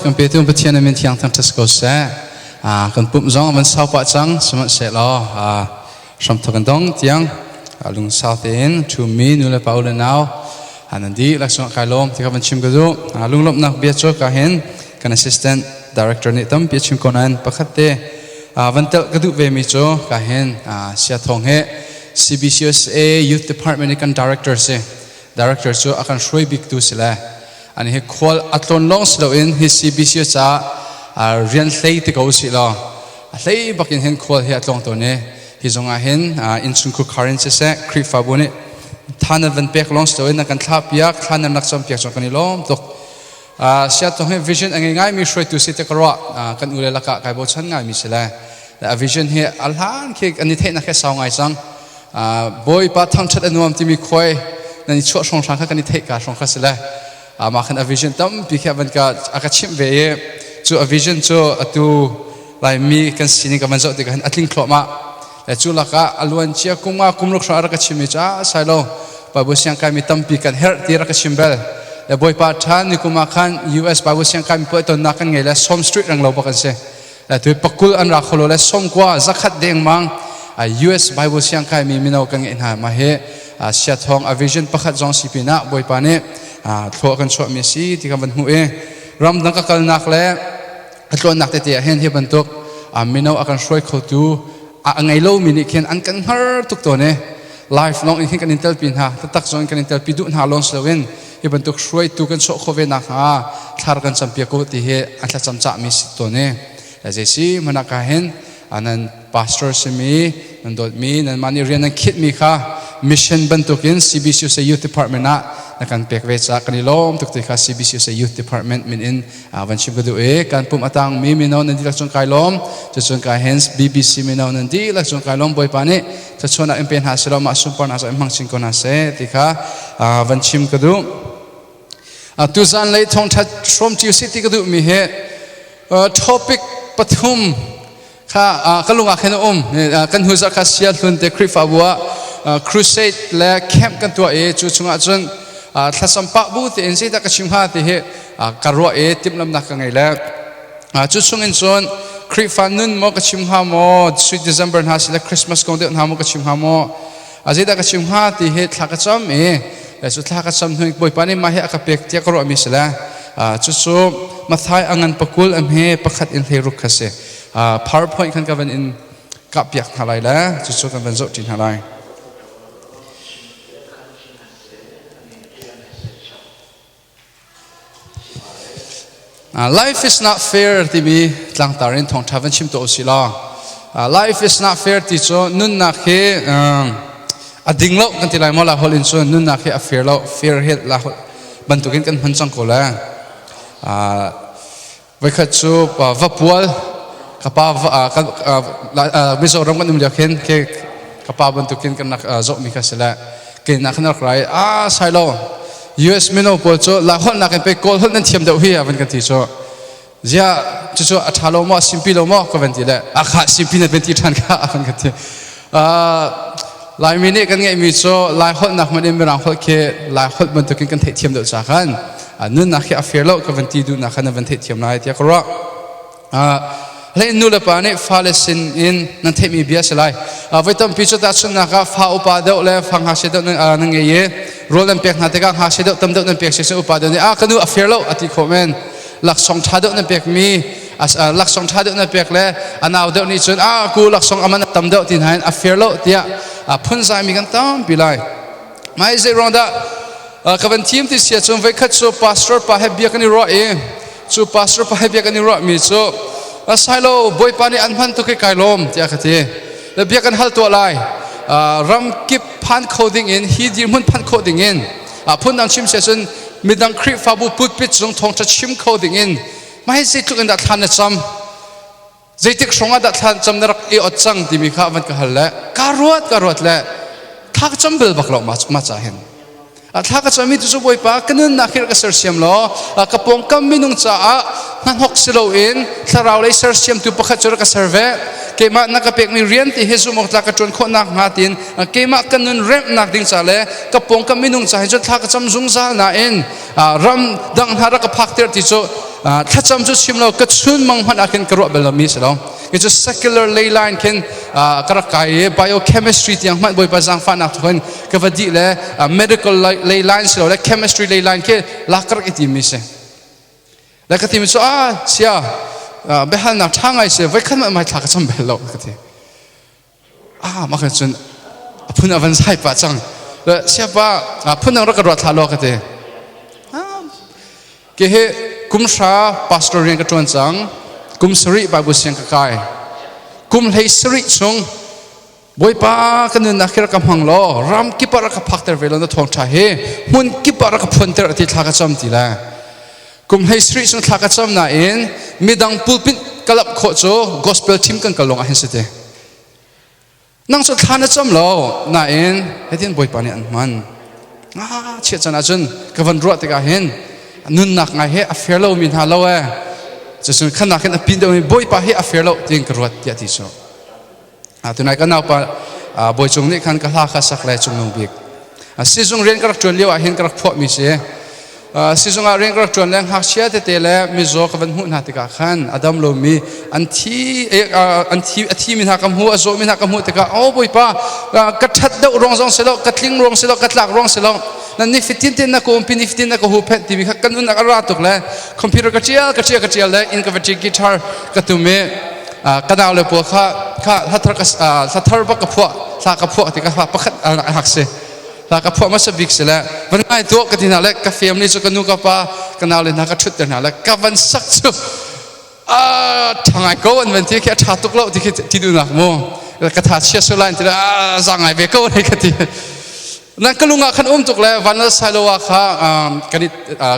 Kan petu Pathian min thiang thangṭhat ko seh. Kan pumh zong van sau pah cang sihmanhsehlaw hramthok kan dong tiang lungsau tein ṭhumi nu le pa u le nau nan dihlak cungah kai lawm ti kha van chim ka duh. Lunglawmhnak bia cu ka hin kan assistant director nih tampi a chim ko nain pakhat te van telh ka duh ve mi cu ka hin Sia Thawng he CBCUSA Youth Department i kan director si. Director cu a kan hruai bik tu si le Ani hi khual a tlawn lawng si loin hi CBC caah rian hlei ti ko usih law a hlei bak in hin khual hi a tlawng tawn i hi zong ah hin innchungkhur khar in siseh Khrihfabu nih tha nan van pek lawng si loin nan kan thlah piak thla nan rak cam piak zong kan i lawm tuk. Siatong hi vision a ngei ngaimi hruaitu si te ka ruah kan u le lakah kai bochan ngaimi si le a vision hi a hlan khi an i theihnak he sau ngai cang. Bawipa thangṭhat a nuam timi khuai nan i chuah hrawnghrang kha kan i theih ka hrawng kha si le mah khan a vision tampi khi van ka a ka chimh ve i cu a vision cu atu Laimi kan sining ka van zoh tikah hin a tling thluahmah le cu lakah a luan cia kum nga kum ruk hrawng a rak ka chim mi cu a sai lo Bible siang kaimi tampi kan herh ti rak ka chim bel le Bawipa ṭhan ni kum ah khan US Bible siang kaimi puai tonnak kan ngei le Som Street rang lo bak an si tu pakul an ra kholo le somkua zakhat dengmang US Bible siang kai mi mino kan ngeih hna ma hi sia thong a vision pakhat zong si pinah Bawipa nih thlua kan chuah mi si ti kan van hmu i ramdang ka kalnak le a tluannak tete ah hin hi bantuk mino a kan hruai khotu a ngei lo mi nih khin an kan hngar tuk tawn i life long in hin kan in telpi hna taktak zong in kan in telpi duh hna lawng si loin hi bantuk hruaitu kan sawh khawh ve nakhnga thlar kan campiak ko ti hi an thlacam cahmi si tawn i zeisi hmanh ka hin nan pastor simi nan dawtmi nan mah nih rian nan khitmi kha mission bantukin CBCUSA Youth Department ah na kan pek ve caah kan i lawm tuk ti kha CBCUSA Youth Department min in van chim ka duh i kan pum atang mi mino nan dihlak cung kai lawm cucun kai hens BBC mino nan dihlak cung kai lawm Bawipa nih thluachuahnak in pe hna seh law mah sunparnak cu in hmang chin ko hna seh ti kha van chim ka duh. Tuzan lei thawngṭhat hrawm cio si ti ka duhmi hi topic pathum kha ka lung ah khin a um. Kan hnu zarh kha sia hlun te Khrihfabu ah crusade le camp kan tuah i cu chungah cun thlacam pah bu tein zeidah ka chim hnga ti hi ka ruah i timhlamnak ka ngei le Cu chungin cun Khrihfa nun maw ka chim hnga maw, Sweet December hna sile Christmas kong deuh hna maw ka chim hnga maw, a zeidah ka chim hnga ti hi thla ka cam i cu thla ka cam hnu Bawipa nih mah hi a ka pek tiah ka ruahmi si le cucu Matthai a ngan pakul a hme pakhat in 16 kha si. PowerPoint khan ka van in kah piak hna lai le cucu kan van zoh ṭi hna lai. Life is not fair timi tlangtar in thawngṭha van chim tuah usih law life is not fair ti cu nunnak hi a ding lo kan ti lai maw la holh in cun nunnak hi a fair lo fair hi la holh bantukin kan hman cang ko le voikhat cu vapual ka pa Mizoram kan um lio khin ke ka pa bantukin kan rak zohmi kha si le keinak khan rak rai a sai lo US mino pawl cu la holh nak in pe kawl holh nan thiam deuh hi a van kan ti cu zia cucu a ṭha lo maw a simpi lo maw ka van ti le a kha simpi na van ti ṭhan kha a van kan ti Laimi nih kan ngeihmi cu Lai holh nak hmanh in Mirang holh khi Lai holh bantukin kan theihthiam deuh ca khan nunnak hi a fair lo ka van ti duhnak khan na van theihthiam lai tiah ka ruah. Hlei nu le pa nih fale sin in nan theihmi bia si lai. Voi tampi cu tahchunhnak ah fa upa deuh le fa ngakchia deuh nan ngei i rawl nan pek hna tikah ngakchia deuh tam deuh nan pek si upa deuh nih ah ka nu a fair lo a ti khawh men. Laksawng ṭha deuh nan pekmi laksawng ṭha deuh na pek le a nau deuh nih cun a ku laksawng aman a tam deuh ti hna in a fair lo tiah phunzai mi kan tampi lai mai zei ruang dah ka van thim ti sia cun voikhat cu pastor pa he bia kan i ruah i cu pastor pa he bia kan i ruah mi cu sailo bawipa nih an hman tuk i kai lawm tiah ka ti le bia kan hal tuah lai ram kip phan kho ding in hi dirhmun phan kho ding in phundang chim sia cun midang Khrihfabu pulpit cung thawngṭha chim kho ding in mah hi zeitluk in dah thla na cam zeitik hrawng ah dah thla cam na rak i ot cang timi kha van ka hal le ka ruat ka ruat le thla ka cam bel bak lo ma ma ca hin thla ka cam mi tu cu bawipa ka nunnak hi ka sersiam law ka pawngkam minung caah hnahnok si loin thlarau lei sersiamtu pakhat cu ka ser ve keimah na ka pekmi rian ti hi zumh awk tlak ka ṭuan khawh nakhnga tiin keimah ka nun remhnak ding ca le ka pawngkam minung ca hin cun thla ka cam zungzal nain ram dang hna rak ka phak ter ti cu Thlacam cu chim lo, ka chun mang hmanh ah khin ka ruah bel lomi si lo. Kei cu secular ley line khin ka rak kai i biochemistry tiang hmanh Bawipa zaangfahnak thawk in ka va dih le medical ley line si lo le chemistry ley line khi lak ka rak i timmi si. Le ka timi cu, ah, sia, biahalnak ṭha ngai si, voikhat hmanh mai thla ka cam bel lo, ka ti. Ah, mah khan cun a phun a van zai pah cang. Le siapa, phun dang rak ka ruat thla lo, ka ti. Ke he kum hra pastor rian ka ṭuan cang, kum sarih Bible siang ka kai. Kum hlei sarih chung Bawipa, kan nunnak hi rak ka hmang law ram kip ah rak ka phakter ve law na thawngṭha hi hmun kip ah rak ka phuanter ti thla ka cam ti le kum hlei sarih chung thla ka cam nain midang pulpit ka lap khawh cu gospel team kan kal lawng ah hin si te. Nang cu thla na cam lo nain hitin Bawipa nih an hman. Ah, chiah can ahcun ka van ruah tikah hin nunnak ngai he a fair lo mi hna lo ee. Cucun khanak hin a pin deuh mi Bawipa hi a fair lo tiin ka ruat tiah ti cu. Tunai kan naupa Bawi Cung nih khan ka hla kha sak le cungnung bik. Sizung rian ka rak ṭuan lio ah hin ka rak phuahmi si. Sizung ah rian ka rak ṭuan le ngakchia tete le mizaw ka van hmuh hna tikah khan a dam lomi an thi an thi a thimi hna ka hmu, a zawmi hna ka hmuh tikah, oh Bawipa, ka ṭhat deuh ruang zong si lo, ka tling ruang si lo, ka tlak ruang si lo, na nifatin te na ka umpi, nifatin na ka huhphenh timi kha kan nunnak a ra tuk le computer ka ṭial, ka ṭial, ka ṭial le inn ka va ṭi, guitar ka tum i ka nau le pawl kha kha hlathar ka hlathar bak ka phuah, hla ka phuah tikah hla pakhat hak si, hla ka phuah hmasa bik si le van ngai tuah ka ti hna le ka family cu ka nu ka pa ka nau le hna ka ṭhut ter hna le ka van sak cu a ṭha ngai ko an van ti khi, a ṭha tuk lo ti khi ti duhnak mu, ka tha chia su lai ti le a za ngai ve ko ne ka ti. Nan ka lung ah khan um tuk le Vanlal Sailoa kha kan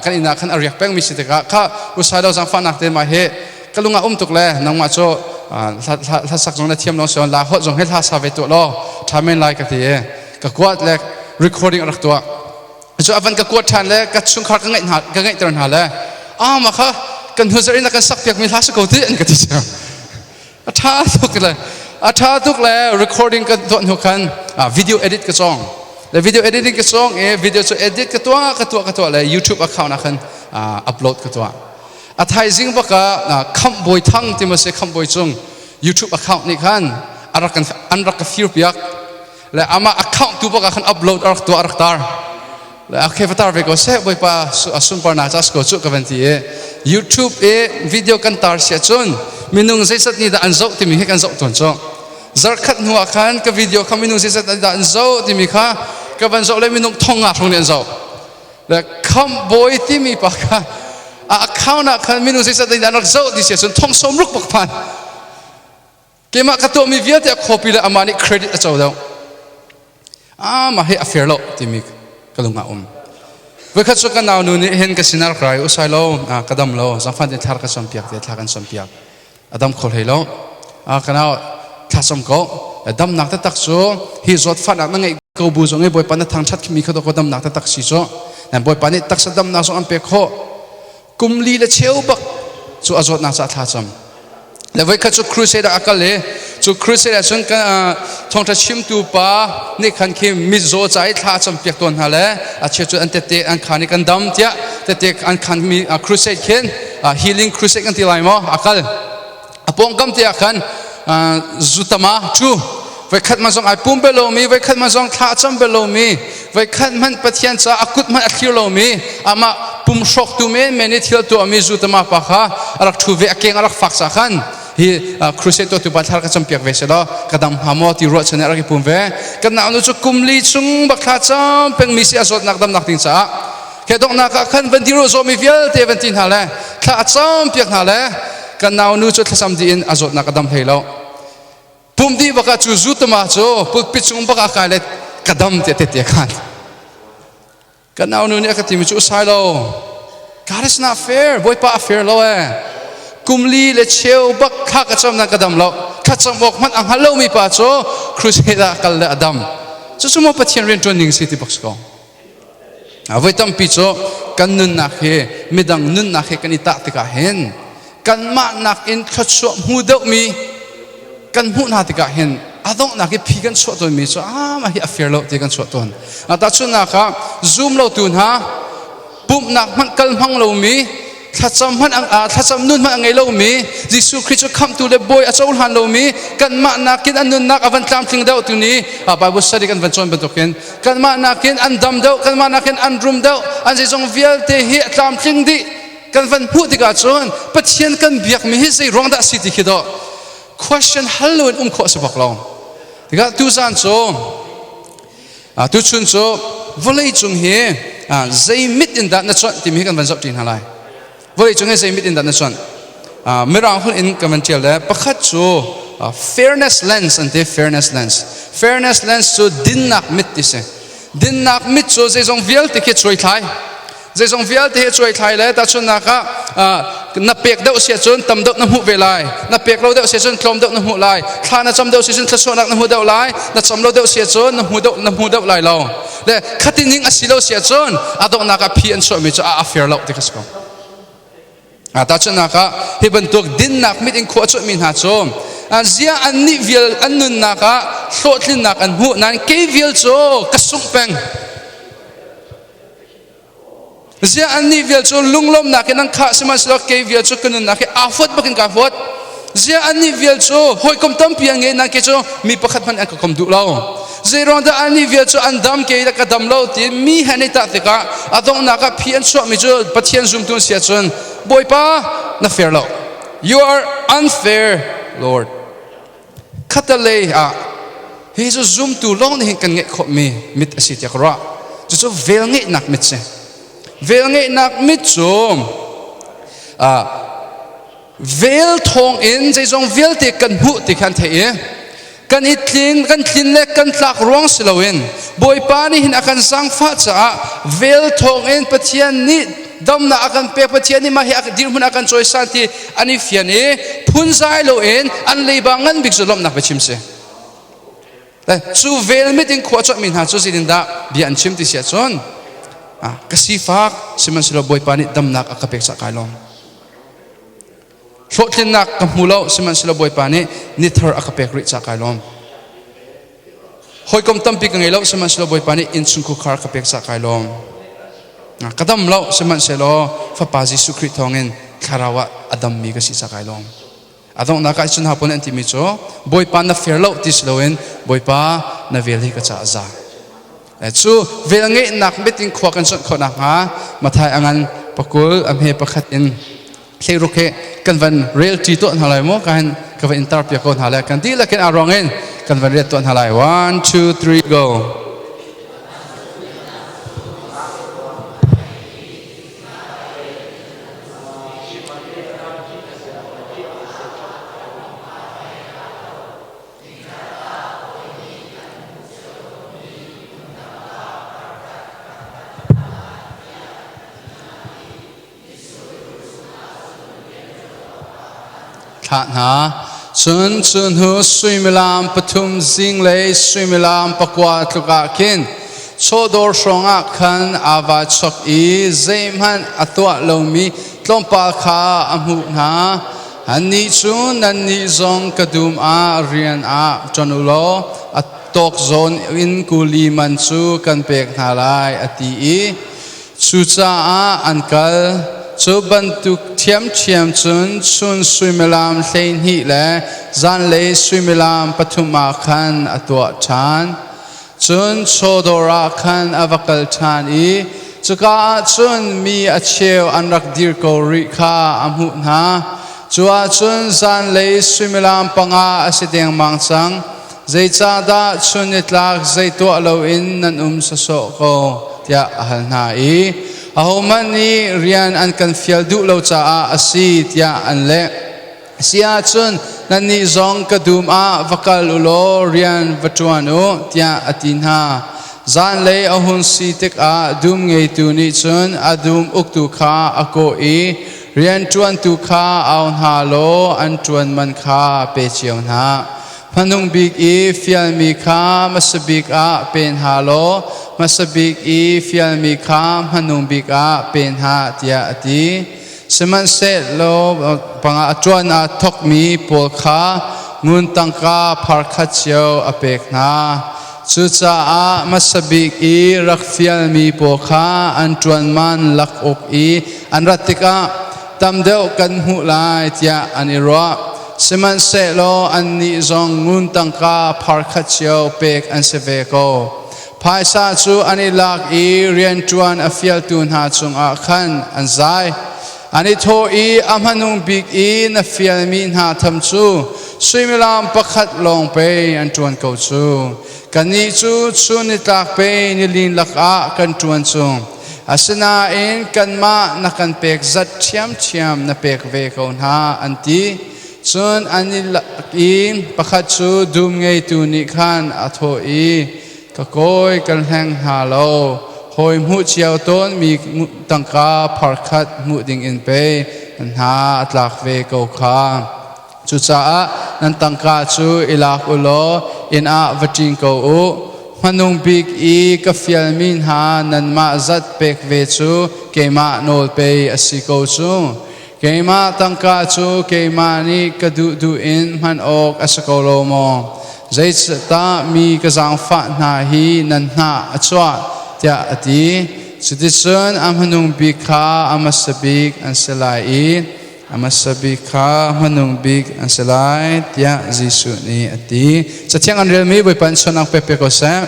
kan inn ah khan a riak pengmi si tikah kha u Sailo, zaangfahnak te mah hi ka lung ah um tuk le nangmah cu hla sak zong na thiam lo si, la hot zong he hla sa ve tuah law ṭha men lai ka ti i ka kuat le recording a rak tuah cu. A van ka kuat ṭhan le ka chungkhar ka ngaih hna, ka ngaihter hna le ah mah kha kan hnu zarh in a kan sak piak mi hla si ko ti an ka ti. A ṭha tuk le a ṭha tuk le recording ka tuah hnu khan video edit ka cawng le video editing ka cawng i video cu edit ka tuah, ka tuah, ka tuah le YouTube account ah khan upload ka tuah. A thaizing bak ah Khamh Bawi Thang ti ma si, Khamh Bawi Cung YouTube account nih khan a rak kan an rak ka fir piak le amah account tu bak ah khan upload a rak tuah, a rak tar le okay, va tar ve ko seh, Bawipa sunparnak ca ko cu ka van ti i YouTube i video kan tar sia cun minung zeizat nih dah an zoh timi hi kan zoh tawn cu. Zarkhat hnu ah khan ka video kha minung zeizat dah an zoh timi kha ka van zoh le minung 5000 hrawng nih an zoh le Khamh Bawi timi pa kha a account ah khan minung zeizat nih dah an rak zoh ti sia cun 60,000 bak phan. Keimah ka tuahmi vialte a copy le amah nih credit a co deuh. Ah, mah hi a fair lo timi ka lung ah um. Voikhat cu ka nau nu nih hin ka sinar ka rai usai lo, ka dam lo, zangfan te thlar ka cam piak te, thla kan cam piak. A dam kho hlei lo. Ka nau, thla cam ko. Damnak taktak cu hi zawtfahnak na ngeih ko bu zong i Bawipa na thangṭhat mi kha ko damnak taktak si cu. Bawipa nih taksa damnak zong an pek khawh. Kum li le cheu bak cu a zawtnak caah thla cam le voikhat cu crusade ah a kal i cu crusade ah cun thawngṭha chimtu pa nih khan khi mizaw ca i thla a cam piak tawn hna le a cheu cu an tette an khan i kan dam tiah tette an khan mi crusade khin, healing crusade kan ti lai maw, a kal. A pawngkam te ah khan zutama cu voikhat man zong ai pum bel lomi, voikhat man zong thla a cam bel lomi, voikhat hmanh Pathian ca a kut hmanh a thlir lomi, amah pum hrawktu men men i thil tuahmi zutama pa kha a rak ṭhu ve. A keng a rak fak ca khan hi crusade tuahtu pa, thlar ka campiak ve selaw ka dam hnga maw ti ruahchan a rak i pum ve. Kan nau nu cu kum li chung bak thla cam pengmi si a zawtnak damnak ding caah. Ke donghnak ah khan van dir u, zawmi vialte van ti hna le thla a cam piak hna le kan nau nu cu thlacam dih in a zawtnak a dam hlei lo. Pum dih bak ah cu zutama cu pulpit chung bak ah kai le ka dam tiah tete khan. Kan nau nu nih a ka timi cu, usai lo, God is not fair, Bawipa a fair lo ee. Kum li le cheu bak thla ka cam nan ka dam lo, thlacam awk hmanh a hngal lomi pa cu crusade ah kal le a dam. Cucu maw Pathian rianṭuan ning si ti bak si ko. Voi tampi cu kan nunnak hi midang nunnak hi kan i tah tikah hin kanmah nakin thluachuah hmu deuhmi kan hmuh hna tikah hin a donghnak i phi kan chuah tawnmi cu, ah, mah hi a fair lo ti kan chuah tawn. Tahchunhnak ah, zum lo tu hna, pumhnak hmanh kal hmang lomi. Thlacam hmanh thlacam nun hmanh a ngei lomi, Jesuh Khrih cu khamhtu le bawi a cohlan lomi, kanmah nakin an nunnak a van tlamtling deuh tu ni Bible study kan van cawn bantukin kanmah nakin an dam deuh, kanmah nakin an rum deuh, an zeizong vialte hi a tlamtling dih kan van hmuh tikah cun Pathian kan biakmi hi zei ruang dah si ti khi dawh question hal loin um khawh a si bak lo. Tikah tuzan cu tuchun cu vawlei cung hi zei mit in dah na cuanh timi hi kan van zoh ṭi hna lai. Vawlei cung hi zei mit in dah na cuanh? Mirang holh in kan van ṭial le pakhat cu fairness lens an ti, fairness lens. Fairness lens cu dinnak mit ti si. Dinnak mit cu zeizong vialte khi cuai thlai. Zeizong vialte hi cuai thlai le tahchunhnak ah na pek deuh si ahcun tam deuh na hmuh ve lai. Na pek lo deuh si ahcun tlawm deuh na hmuh lai. Thla na cam deuh si ahcun thluachuahnak na hmuh deuh lai. Na cam lo deuh si ahcun na hmu deuh na hmu deuh lai lo. Le khatin ning a si lo si ahcun a donghnak ah phi an chuahmi cu a fair lo ti kha si ko. Tahchunhnak ah hi bantuk dinnak mit in khua a cuanhmi hna cu zia an nih vial an nunnak ah hlawhtlinnak an hmuh nain kei vial cu ka sungh peng. Zia an nih vial cu lunglawmnak in an khah, sihmanhsehlaw kei vial cu ka nunnak hi aa fuat bakin kaa fuat. Zia an nih vial cu hawikom tampi an ngei nain kei cu mi pakhat hmanh an ka kom duh lo. Zeiruang dah an nih vial cu an dam, kei ka dam lo ti mi he an i tah tikah a donghnak ah phi an chuahmi cu Pathian zumtu an si ahcun Bawipa na fair lo. You are unfair, Lord. Khatalei ah hi cu zumtu lawng nih hin kan ngeih khawhmi mit a si tiah ka ruah. Cucu velngeihnak mit si. Velngeihnak mit cu vel thawng in zeizong vialte kan hmuh ti khan theih i kan i tlin kan tlin le kan tlak ruang si loin Bawipa nih hin a kan zaangfah caah vel thawng in Pathian nih damnak a kan pek. Pathian nih mah hi dirhmun a kan cawisan ti an i fian i phunzai loin an leiba ngan bik cu lawmhnak biachim si. Cu vel mit in khua cuanhmi hna cu zeitindah bia an chim ti si ahcun, ka sifak sihmanhsehlaw Bawipa nih damnak a ka pek cah kai lawm, hlawhtlinnak ka hmu lo sihmanhsehlaw Bawipa nih ni thar a ka pek rih cah kai lawm, hawikom tampi ka ngei lo sihmanhsehlaw Bawipa nih innchungkhar ka pek cah kai lawm, ka dam lo sihmanhsehlaw Fapa Jesuh Khrih thawngin thlarau ah a dammi ka si cah kai lawm. A donghnak ah cun hapon an timi cu Bawipa na fair lo ti si loin Bawipa na vel hi ka caah za. Cu vel ngeihnak mit in khua kan cuanh khawh nakhnga Mathai a ngan 20 a hme 1 in 16 he kan van rel ṭi tuah hna lai maw? Ka hin ka van in tar piak ko hna lai. Kan dihlak in aa ruang in kan van riat tuah hna lai. One, two, three, go. Thlah hna. Cun cu hnu suimilam 3 zinglei suimilam 9 tluk ah khin chawdawr hrawngah khan aa va chok i zeihmanh a tuah lomi tlawmpal kha a hmuh hna. Annih cu, "Nannih zong ka dum ah rian ah ṭuan u law a tawk zawn in kuli man cu kan pek hna lai," a ti i cucaah an kal. Cu bantuk ṭhiamṭhiam cun chun suimilam 12 le zanlei suimilam 3 ah khan a tuah ṭhan. Cun chawdawr ah khan a va kal ṭhan i cuka ah cun mi a cheu an rak dir ko rih kha a hmuh hna. Cu ah cun zanlei suimilam 5 a si dengmang cang. "Zeicahdah chun nitlak zei tuah loin nan um sawsawh ko?" tiah a hal hna i, "Ahohmanh nih rian an kan fial duh lo caah a si," tiah an leh. "Si ahcun nannih zong ka dum ah va kal u law rian va ṭuan u," tiah a ti hna. Zanlei a hun si tikah dum ngeitu nih cun a dum uktu kha a kawh i, "Rianṭuantu kha au hna law an ṭuan man kha pe cio hna. Hmanung bik i fialmi kha hmasa bik ah pe hna law hmasa bik i fialmi kha hmanung bik ah pe hna," tiah a ti. Sihmanhsehlaw panga a ṭuan aa thawkmi pawl kha ngun tangka phar khat cio a pek hna. Cucaah hmasa bik i rak fialmi pawl kha an ṭuan man lak awk i an rat tikah. Tam deuh kan hmuh lai tiah an i ruah. Sihmanhsehlaw annih zong ngun tangka phar khat cio pek an si ve ko. Phaisa cu an i lak i rianṭuan a fialtu hna cungah khan an zai. An i thawh i a hmanung bik i na fialmi hna tham cu suimilam pakhat lawng pei an ṭuan ko cu. Kannih cu chun nitlak pei nilin lakah kan ṭuan cu. Asinain kanmah na kan pek zat ṭhiamṭhiam na pek ve ko hna, an ti. Cun an i lak i pakhat cu dum ngeitu nih khan a thawh i, Ka kawi kan hleng hna lo, hawi hmuh cio tawnmi tangka phar khat hmuh dingin pei nan hna a tlak ve ko kha. Cucaah nan tangka cu i lak u law inn ah va ṭin ko u. Hmanung bik i ka fialmi hna nanmah zat pek ve cu keimah nawl pei a si ko cu. Keimah tangka cu keimah nih ka duhduh in hman awk a si ko lo maw? Zeicahdah mi ka zaangfah hna hi nan hnah a chuah? tiah a ti. Cuticun a hmanung bik kha a hmasa bik an si lai i a hmasa bik kha hmanung bik an si lai tiah Jesuh nih a ti. Cathiang an relmi Bawipa in suanak pek pe ko seh.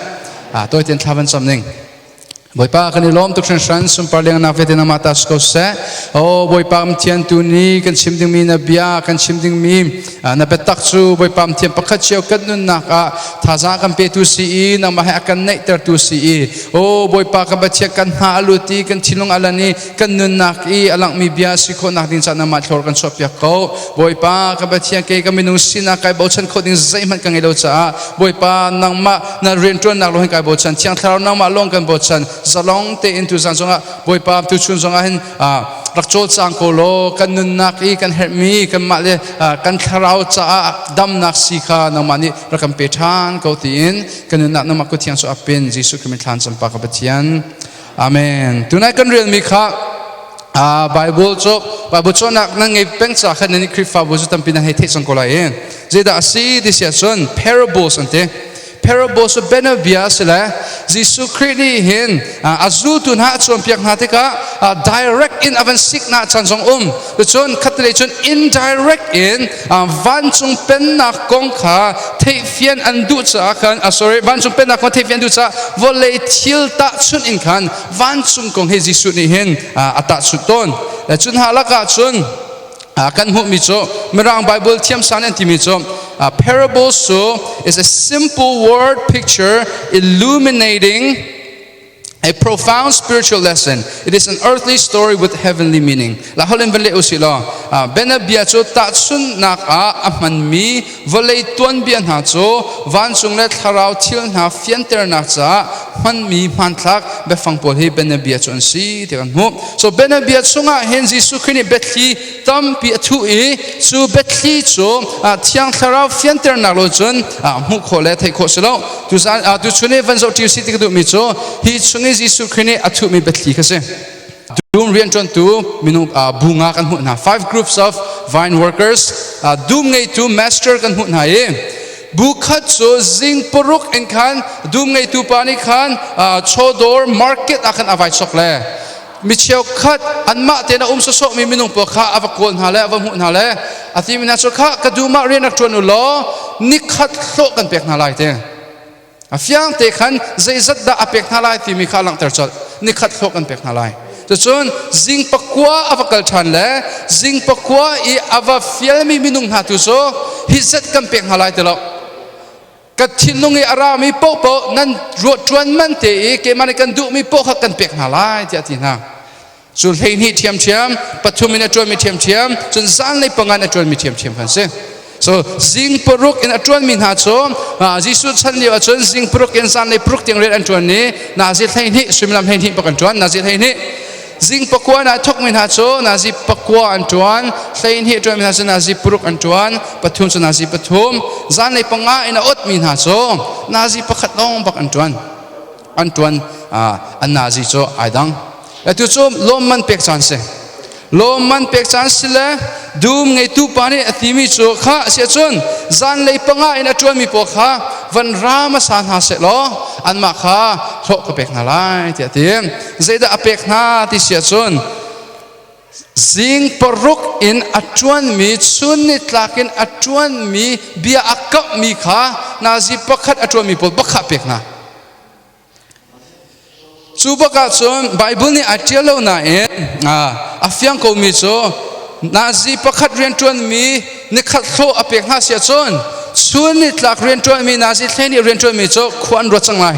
Tawi tein thla van cam ning. Bawipa kan i lawm tuk hringhran sunpar lengnak vialte nangmah ta si ko seh. O Bawipa Pathian tu ni kan chim dingmi na bia kan chim dingmi na biatak cu Bawipa Pathian pakhat cio kan nunnak ah thazaang kan petu si i nangmah he a kan naihtertu si i o Bawipa kan Pathian kan hna a lut i kan thinlung a lan i kan nunnak i a langhmi bia si khawhnak ding caah nangmah thlor kan chuahpiak ko. Bawipa kan Pathian kei ka minung sinak kai bochan khawh ding zeihmanh ka ngei lo caah Bawipa nangmah na rianṭuannak lawng hin kai bochan Thiang Thlarau nangmah lawng kan bochan zalong tein tuzan zongah Bawipa tuchun zongah hin rak cawlcang ko law kan nunnak i kan herhmi kanmah le kan thlarau caah damnak si kha nangmah nih rak kan pe ṭhan ko tiin kan nunnak nangmah kut thiang cu apin Jesuh Khrih min thlan campa ka Pathian. Amen. Tunai kan relmi kha Bible cu Bible cawnnak nan ngei peng ca khan nan Khrihfabu cu tampi nan hei theih cang ko lai i zeidah a si ti si ahcun parables an ti. Parables cu bianabia a si le Jesuh Khrih nih hin a zultu hna a cawnpiak hna tikah direct in a van siknak caan zong um. Cun khatlei cun indirect in vancung pennak kong kha theihfian an duh caah khan sorry vancung pennak kong theihfian duh caah vawlei thil tahchunh in khan vancung kong hi Jesuh nih hin a tahchunh tawn. Cun hna lakah cun kan hmuhmi cu Mirang Bible thiamsang an timi cu parables cu is a simple word picture illuminating a profound spiritual lesson. It is an earthly story with heavenly meaning. La holin van le usi law benabia cu tahchunnak ah a hmanmi vawlei tuanbia hna cu vancung le thlarau thil hna fianternak caah hmanmi hmanthlak biafang pawl hi benabia cu an si ti kan hmuh. So benabia chungah hin Jesuh Khrih nih biathli tampi a thuh i cu biathli cu Thiang Thlarau fianternak lo cun hmuh khawh le theih khawh si lo. Tuzan tuchun i van zoh ṭi usih ti ka duhmi cu hi chung i Jesuh Khrih nih a thuhmi biathli kha si. Dum rianṭuantu minung bu nga kan hmuh hna. Five groups of vine workers. Dum ngeitu master kan hmuh hna i bu khat cu zing paruk in khan dum ngeitu pa nih khan chawdawr market ah khan a vai chok le mi cheukhat anmah tein a um sawsawhmi minung pawl kha a va kawl hna le a va hmuh hna le a timi hna cu kha ka dum ah rian rak ṭuan u law nikhat hlawh kan pek hna lai te a fiang te khan zeizat dah a pek hna lai timi kha a langhter colh. Nikhat hlawh kan pek hna lai. Cucun zing pakua a va kal ṭhan le zing pakua i a va fialmi minung hna tu cu hi zat kan pek hna lai ti lo, ka thinlung i a rami paohpaoh nan ruah ṭuan man te i keimah nih kan duhmi paoh kha kan pek hna lai tiah a ti hna. Cu 12 ṭhiamṭhiam, pathum in a ṭuanmi ṭhiamṭhiam, cun zanlei panga in a ṭuanmi ṭhiamṭhiam kan si. So zing paruk in a ṭuanmi hna cu Jesuh chan lio ahcun zing paruk in zanlei paruk tiang rian an ṭuan i nazi 12, suimilam 12 bak an ṭuan, nazi 12. Zing pakua in aa thawkmi hna cu nazi pakua an ṭuan, 12 ṭuanmi hna cu nazi paruk an ṭuan, pathum cu nazi pathum, zanlei panga in a otmi hna cu nazi pakhat lawng bak an ṭuan. An ṭuan an nazi cu ai dang. Atu cu lawmman pek caan si. Lawmman pek caan si le dum ngeitu pa nih a timi cu kha a si ahcun zanlei panga in a ṭuanmi pawl kha van ra hmasa hna seh law anmah kha hlawh ka pek hna lai tiah a ti. Zeidah a pek hna ti si ahcun. Zing paruk in a ṭuanmi, chun nitlak in a ṭuanmi, bia a kamhmi kha nazi pakhat a ṭuanmi pawl bak kha a pek hna. Cu bak ahcun Bible nih a ṭial lo nain a fiang komi cu nazi pakhat rianṭuanmi nikhat hlawh a pek hna si ahcun chun nitlak rianṭuanmi nazi thlei nih rianṭuanmi cu khua an ruat cang lai.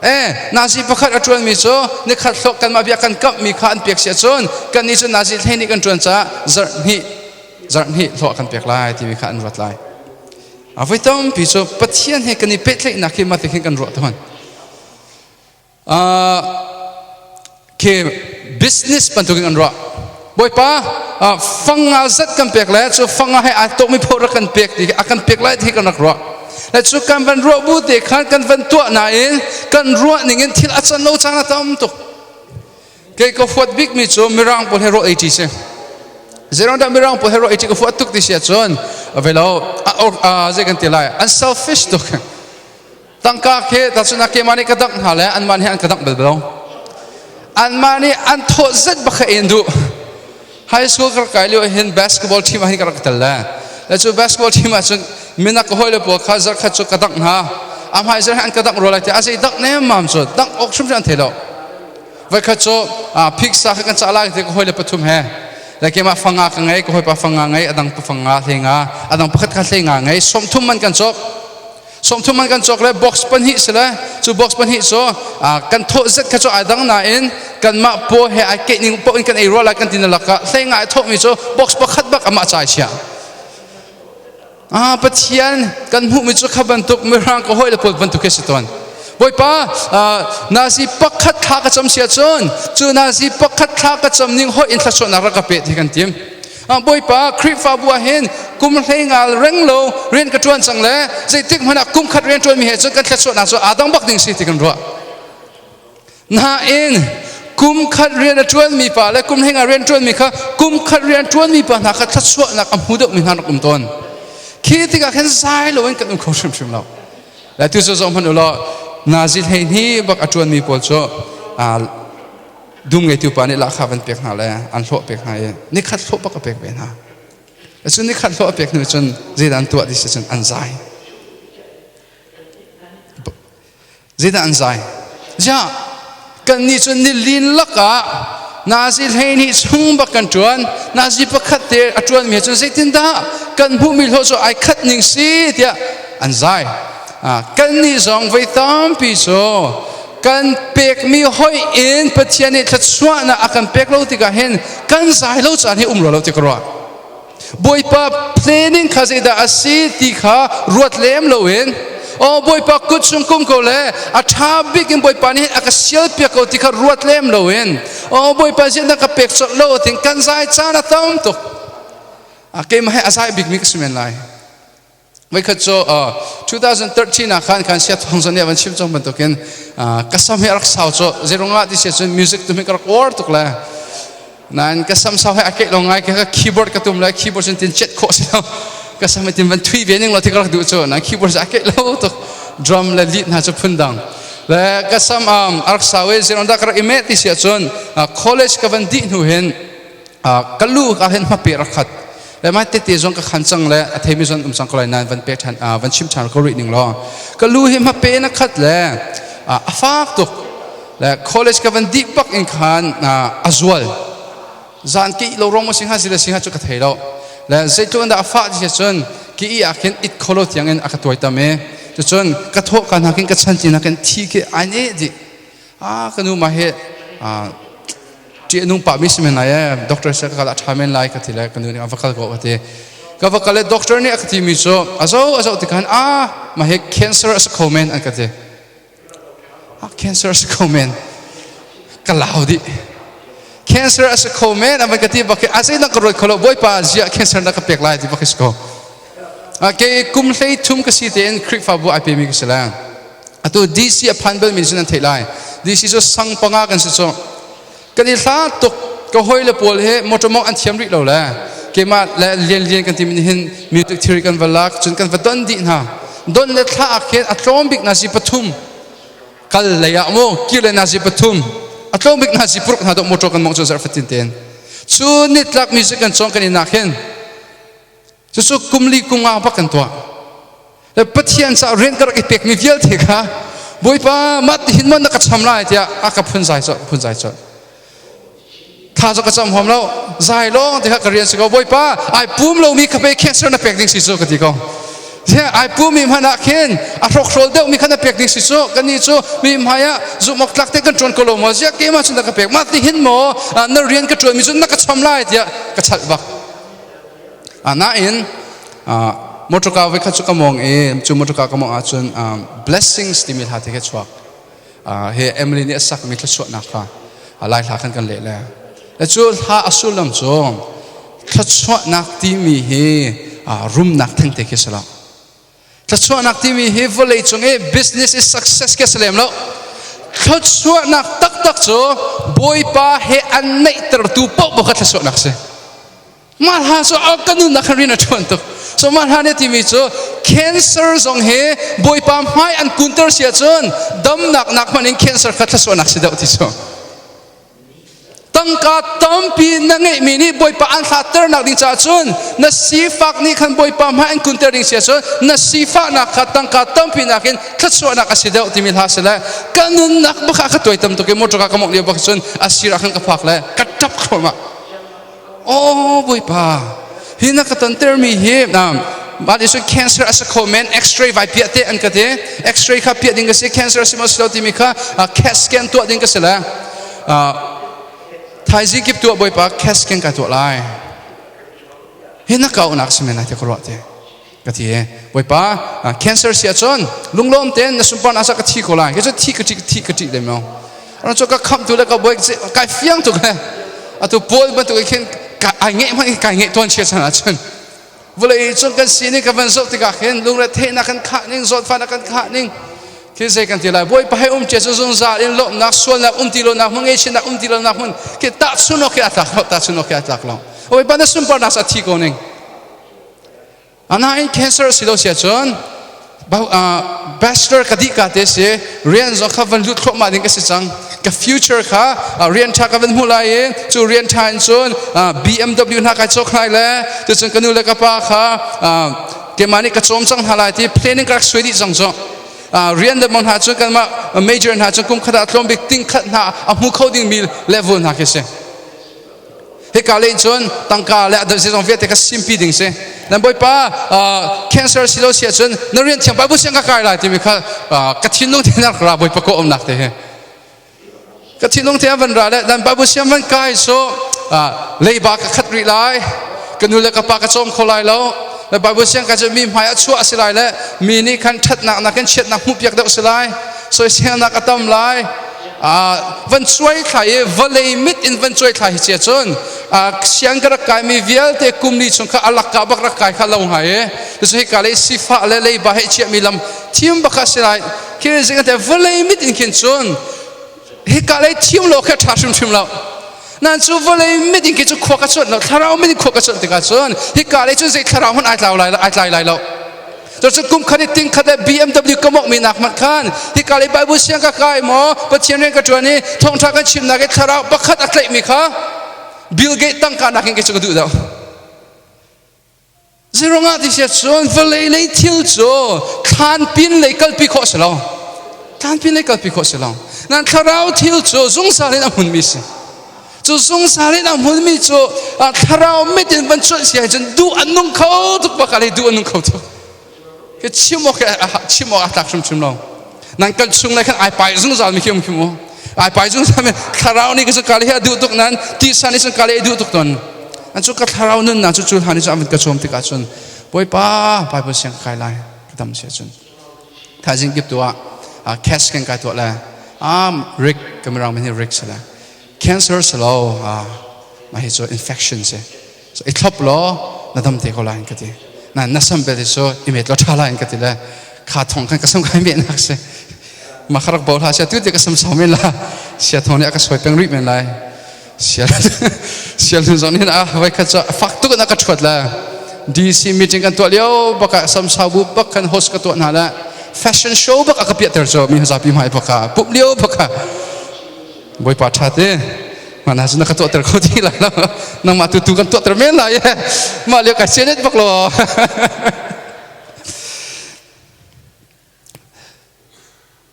E nazi pakhat a ṭuanmi cu nikhat hlawh kanmah bia kan kamhmi kha an pek si ahcun kannih cu nazi hlei nih kan ṭuan caah zarh hnih zarh hnih hlawh kan pek lai timi kha an ruat lai. A voi tampi cu Pathian he kan i pehtlaihnak hi mah ti khin kan ruah tawn. Khi business bantukin an ruah. Bawipa fanga zat kan pek le cu fanga he ai tawkmi pho rak kan pek ti a kan pek lai ti kan rak ruah. Le cu kan van ruah bu te khan kan van tuah nain kan ruah ning in thil a can lo caan a tam tuk. Kei ka huat bik mi cu Mirang pawl he rawl ei ṭi si. Zeirang dah Mirang pawl he rawl ei ṭi ka huat tuk ti si ahcun velo zei kan ti lai an selfish tuk. Tangka khi tahchun ah keimah nih ka dangh hna le anmah nih an ka dangh bal lo. Anmah nih an thawh zet bak kha en duh. High school ka rak kai lio hin basketball team ah hin ka rak tel le. Le cu basketball team ah cun minak ka hawi le pawl kha zarkhat cu ka dangh hna. A hmai zarh an ka dangh rua lai ti a zei dangh nem mam cu dangh awk hrimhrim an thei lo. Voikhat cu phiksa kha kan cah lai ti ka hawi le pathum he. Le keimah fanga ka ngei, ka hawipa fanga ngei, adang pa fanga hlei nga, adang pakhat kha hlei nga ngei. Sawmthum man kan cawk. Sawmthum an kan cawk le box pahnih si le cu box pahnih cu kan thawh zet kha cu ai dang nain kanmah paw he ai keih ning paoh in kan ei rua lai kan ti na lakah hlei ngai thawhmi cu box pakhat bak amah cai chia. Ah Pathian kan hmuhmi cu kha bantuk mirang ka hawi le pawl bantuk khi si tawn. Bawipa nazi pakhat thla ka cam sia cun cu nazi pakhat thla ka cam ning hoi in thluachuahnak rak ka pe ti kan tim. Bawipa Khrihfabu ah hin kum hlei ngal reng lo rian ka ṭuan cang le zeitik hmanh ah kum khat rian ṭuanmi he cun kan thluachuahnak cu aa dang bak ding si ti kan ruah. Nain kum khat rian a ṭuanmi pa le kum hlei nga rian ṭuanmi kha kum khat rian ṭuanmi pa hna kha thluachuahnak a hmu deuhmi hna rak um tawn. Khi tikah khin zai loin kan um kho hrimhrim lo. Le tu cu zoh hmanh u law nazi hlei hnih bak a ṭuanmi pawl cu dum ngeitu pa nih lahkhah van pek hna le an hlawh pek hna i nikhat hlawh bak a pek ve hna. Cun nikhat hlawh a pek hnu cun zeidah an tuah ti si cun an zai. Zeidah an zai? Ziah kan nih cun nilin lakah nazi hleihnih chung bak kan ṭuan nazi pakhat te a ṭuanmi cun zeitindah kan hmuhmi hlawh cu ai khat ning si tiah an zai. Kan nih zong voi tampi cu kan pekmi hoih in Pathian nih thluachuahnak a kan pek lo tikah hin kan zai lo caan hi um rua lo ti ka ruah. Bawipa planning kha zeidah a si ti kha ruat lem loin oh Bawipa kut chung kum ko le a ṭha bik in Bawipa nih a ka sial piak ko ti kha ruat lem loin oh Bawipa ziah na ka pek colh lo tin kan zai caan a tam tuk. Keimah he a zai bikmi ka si men lai. Voikhat cu 2013 ah khan khan sia thong zon nih van chim cang bantukin ka sam hi a rak sau cu zeirungah ti sia cun music tu mi ka rak uar tuk le nain ka sam sau he a keih lo ngai ka keyboard ka tum le keyboard cun tin chet khawh si lo ka sam tin van thui ve ning lo ti ka rak duh cu na keyboard a keih lo tuk drum le lead hna cu phun dang le ka sam a rak sau i zeirung dah ka rak i meh ti sia cun college ka van dih hnu hin ka lu ka hen hmape rak khat le mai tete zong ka khan cang le a theimi zong um cang ko lai nain van pe ṭhan van chim ṭhan ko rih ning law ka lu hi hmape na khat le a fak tuk le college ka van dih bak in khan a zual zan ki lo rong sing ha si le sing ha chu ka thei lo le zeitluk in dah a fah ti cun ki i ah khin it kholo tiang in a ka tuai tam e cucun ka thawh ka hna khin ka chan ti na khin thi khi ai ne di a ka nu ma he ṭih nung pah mi si men lai e doctor se ka kal a ṭha men lai ka ti le ka nu nih a va kal ko ka ti ka va kal le doctor nih a ka ti mi cu a zo a zo ti khan a ma he cancer a si kho men an ka ti a cancer a si kho men ka lau dih cancer a si kho men a van ka ti bak a zei nak ka ruat kho lo bawipa ziah cancer na ka pek lai ti bak si ko ke kum hlei thum ka si tein Khrihfabu ai pe mi ka si le Atu DC a phan balmi cu nan theih lai. DC cu sang panga kan si cu. Kan i hla tuk ka hawi le pawl he motor mong an thiam rih lo le keimah le lian lian kan timi hin music theory kan va lak cun kan va don dih hna. Don le thla ah khin a tlawm bik na si pathum kal lei ah mu kir le na si pathum a tlawm bik na si puruk hna dok motor kan mong cu zarh fatin ten. Cu nitlak music kan cawng kan inak hin cucu kumli kumnga bak kan tuah. Le Pathian caah rian ka rak i pekmi vialte kha Bawipa mah tihin maw na ka cham lai tiah a ka phunzai colh phunzai colh. Thla cu ka cam huam lo. Zai lawng te kha ka rian si ko. Bawipa ai pum lomi kha pe cancer na pek ding si cu ka ti ko. Ai pumi hmanh ah khin a hrokhrawl deuhmi kha na pek ding si cu kannih cu mi hmai ah zumh awk tlak te kan ṭuan ko lo maw ziah keimah cun na ka pek mah ti hin maw na rian ka ṭuanmi cu na ka cham lai tiah ka chalh bak. Nain motor car voi khat cu ka mawng i cu motor car ka mawng ahcun blessings timi hla te khi chuak. Hi Emily nih a sakmi thluachuahnak kha Lai hla khan kan leh le. Le cu hla a sullam cu thluachuahnak timi hi rumnak thengte khi si lo. Thluachuahnak timi hi vawlei cung i business is success khi a si lem lo. Thluachuahnak taktak cu Bawipa he an neihtertu paoh kha thluachuahnak si. Mah hla cu a ka nunnak khan rian a ṭuan tuk. So mah hla nih a timi cu cancer zong hi Bawipa hmai an kunter si ahcun damnak nak hmanh in cancer kha thluachuahnak si deuh ti cu. Tangka tampi na ngeihmi nih Bawipa an hlatternak ding caah cun na sifak nih khan Bawipa hmai an kunter ding si ahcun na sifahnak kha tangka tampi nakin thluachuahnak a si deuh timi hla si le ka nunnak bak ah ka tuaitam tuk i motor ka mawngh lio bak cun a sir ah khan ka phak le ka ṭap thluahmah. Aw Bawipa, hi na ka tontermi hi mah nih cun cancer a si kho men x-ray vai piah te an ka ti. X-ray kha piah ding ka si, cancer a si maw si lo timi kha CAT scan tuah ding ka si le thaizing kip tuah Bawipa CAT scan ka tuah lai. Hi na kaunak si men lai ti ka ruah te. Ka ti Bawipa cancer si ahcun lunglawm tein na sunparnak sa ka thi ko lai. Ke cu thi ka ṭih thi ka ṭih lem lo. Ran cu ka khamtu le ka bawi kai fiang tuk he. Atu Paul bantuk khin ai ngeih hmanh kai ngeih tuan chia chan ahcun vawlei cung kan sining ka van zoh tikah khin lungre theihnak kan khah ning zawtfahnak kan khah ning khi zei kan ti lai Bawipa he um cia cu zungzal in lawmhnak sualnak um ti lonak hmun ngaihchiatnak um ti lonak hmun khi tahchun awk khi a tlak lo tahchun awk khi a tlak lo Bawipa na sunparnak sa thi ko ning Anain cancer si lo sia cun bachelor ka dih ka te si rian zong kha van lut thluahmah ding ka si cang ka future kha rian tha ka van hmu lai i cu rian tha in cun BMW hna kai cawk lai le tucun ka nu le ka pa kha keimah nih ka cawm cang hna lai ti planning ka rak suai dih cang cu rian le mang hna cu kanmah major hna cu kum khat ah tlawm bik ting khat hna a hmu kho ding mi level hna khi si. Hika lei cun tangka le a zeizong vialte kha simpi ding si. Nan Bawipa cancer si lo si ahcun na rian thiang Bible siang ka kai lai timi kha ka thinlung te na ra Bawipa ko umnak te hi. Ka thinlung te van ra le nan Bible siang van kai so leiba ka khat rih lai ka nu le ka pa ka cawm kho lai lo le Bible siang ka cu mi hmai a chuah si lai le mi nih khan ṭhatnak nakin chiatnak hmuh piak deuh si lai soiselnak a tam lai van cuai thla i vawlei mit in van cuai thla hi cia cun siang ka rak kaimi vialte kum li chung kha alak ka bak rak kai kha lo ngai e cucu hika lei sifah le leiba he chiahmi lam thim bak kha si lai khi zing te vawlei mit in khin cun hika lei thim lo kha ṭha hrimhrim lo nan cu vawlei mit in khi cu khua ka cuanh lo thlarau mit in khua ka cuanh tikah cun hika lei cun zei thlarau hmanh ai tlau lai ai tlai lai lo. Cucu kum khat i ting khat le BMW ka mawk mi nak hmanh khan hika lei Bible siang ka kai maw Pathian rian ka ṭuan i thawngṭha kan chimnak i thlarau pakhat a tlaihmi kha Bill Gates tangka nakin kei cu ka duh deuh. Zeirungah ti siat cun vawlei lei thil cu thlan pin lei kalpi khawh si lo. Thlan pin lei kalpi khawh si lo. Nan thlarau thil cu zungzal in a hmunmi si. Cu zungzal in a hmunmi cu thlarau mit in van cuanh si ahcun duh an nung kho tuk bak ah duh an nung kho tuk. Hi chim awk chim awk a tlak hrimhrim lo. Nan kan chung le khan ai pai zungzal mi khi um khi mu. Ai pai zungzal mi thlarau nih ka kal hi a duh tuk nan tisa nih cun kal hi a duh tuk ton. An cu ka thlarau nunnak cu cu hlan ni cu an ka chom tikah cun Bawipa Bible siang ka kai lai ka dam si ahcun. Thaizing kip tu ah cash kan kai tuah le Rick ka mirang min hi Rick si le cancer si lo mah hi cu infection si so i thlop law na dam te ko lai ka ti na na sam bel hi cu i met law tha lai ka ti le kha thong khan ka sam kai me nak si ma kharak bo hla sia tu te ka sam sau men la sia thong nih a ka soi peng rih men lai sia sia lun zong nih a vai khat cu fak tuk in a ka thuat le DC meeting kan tuah lio baka sam sau bu bak kan host ka tuah hna le fashion show bak a ka piah ter cu mi zapi hmai baka pup lio baka Bawipa ṭha te. Mana cu na ka tuahter kho ti lai lo. Nangmah tu tu kan tuahter men lai. Mah lio kai sianet bak lo.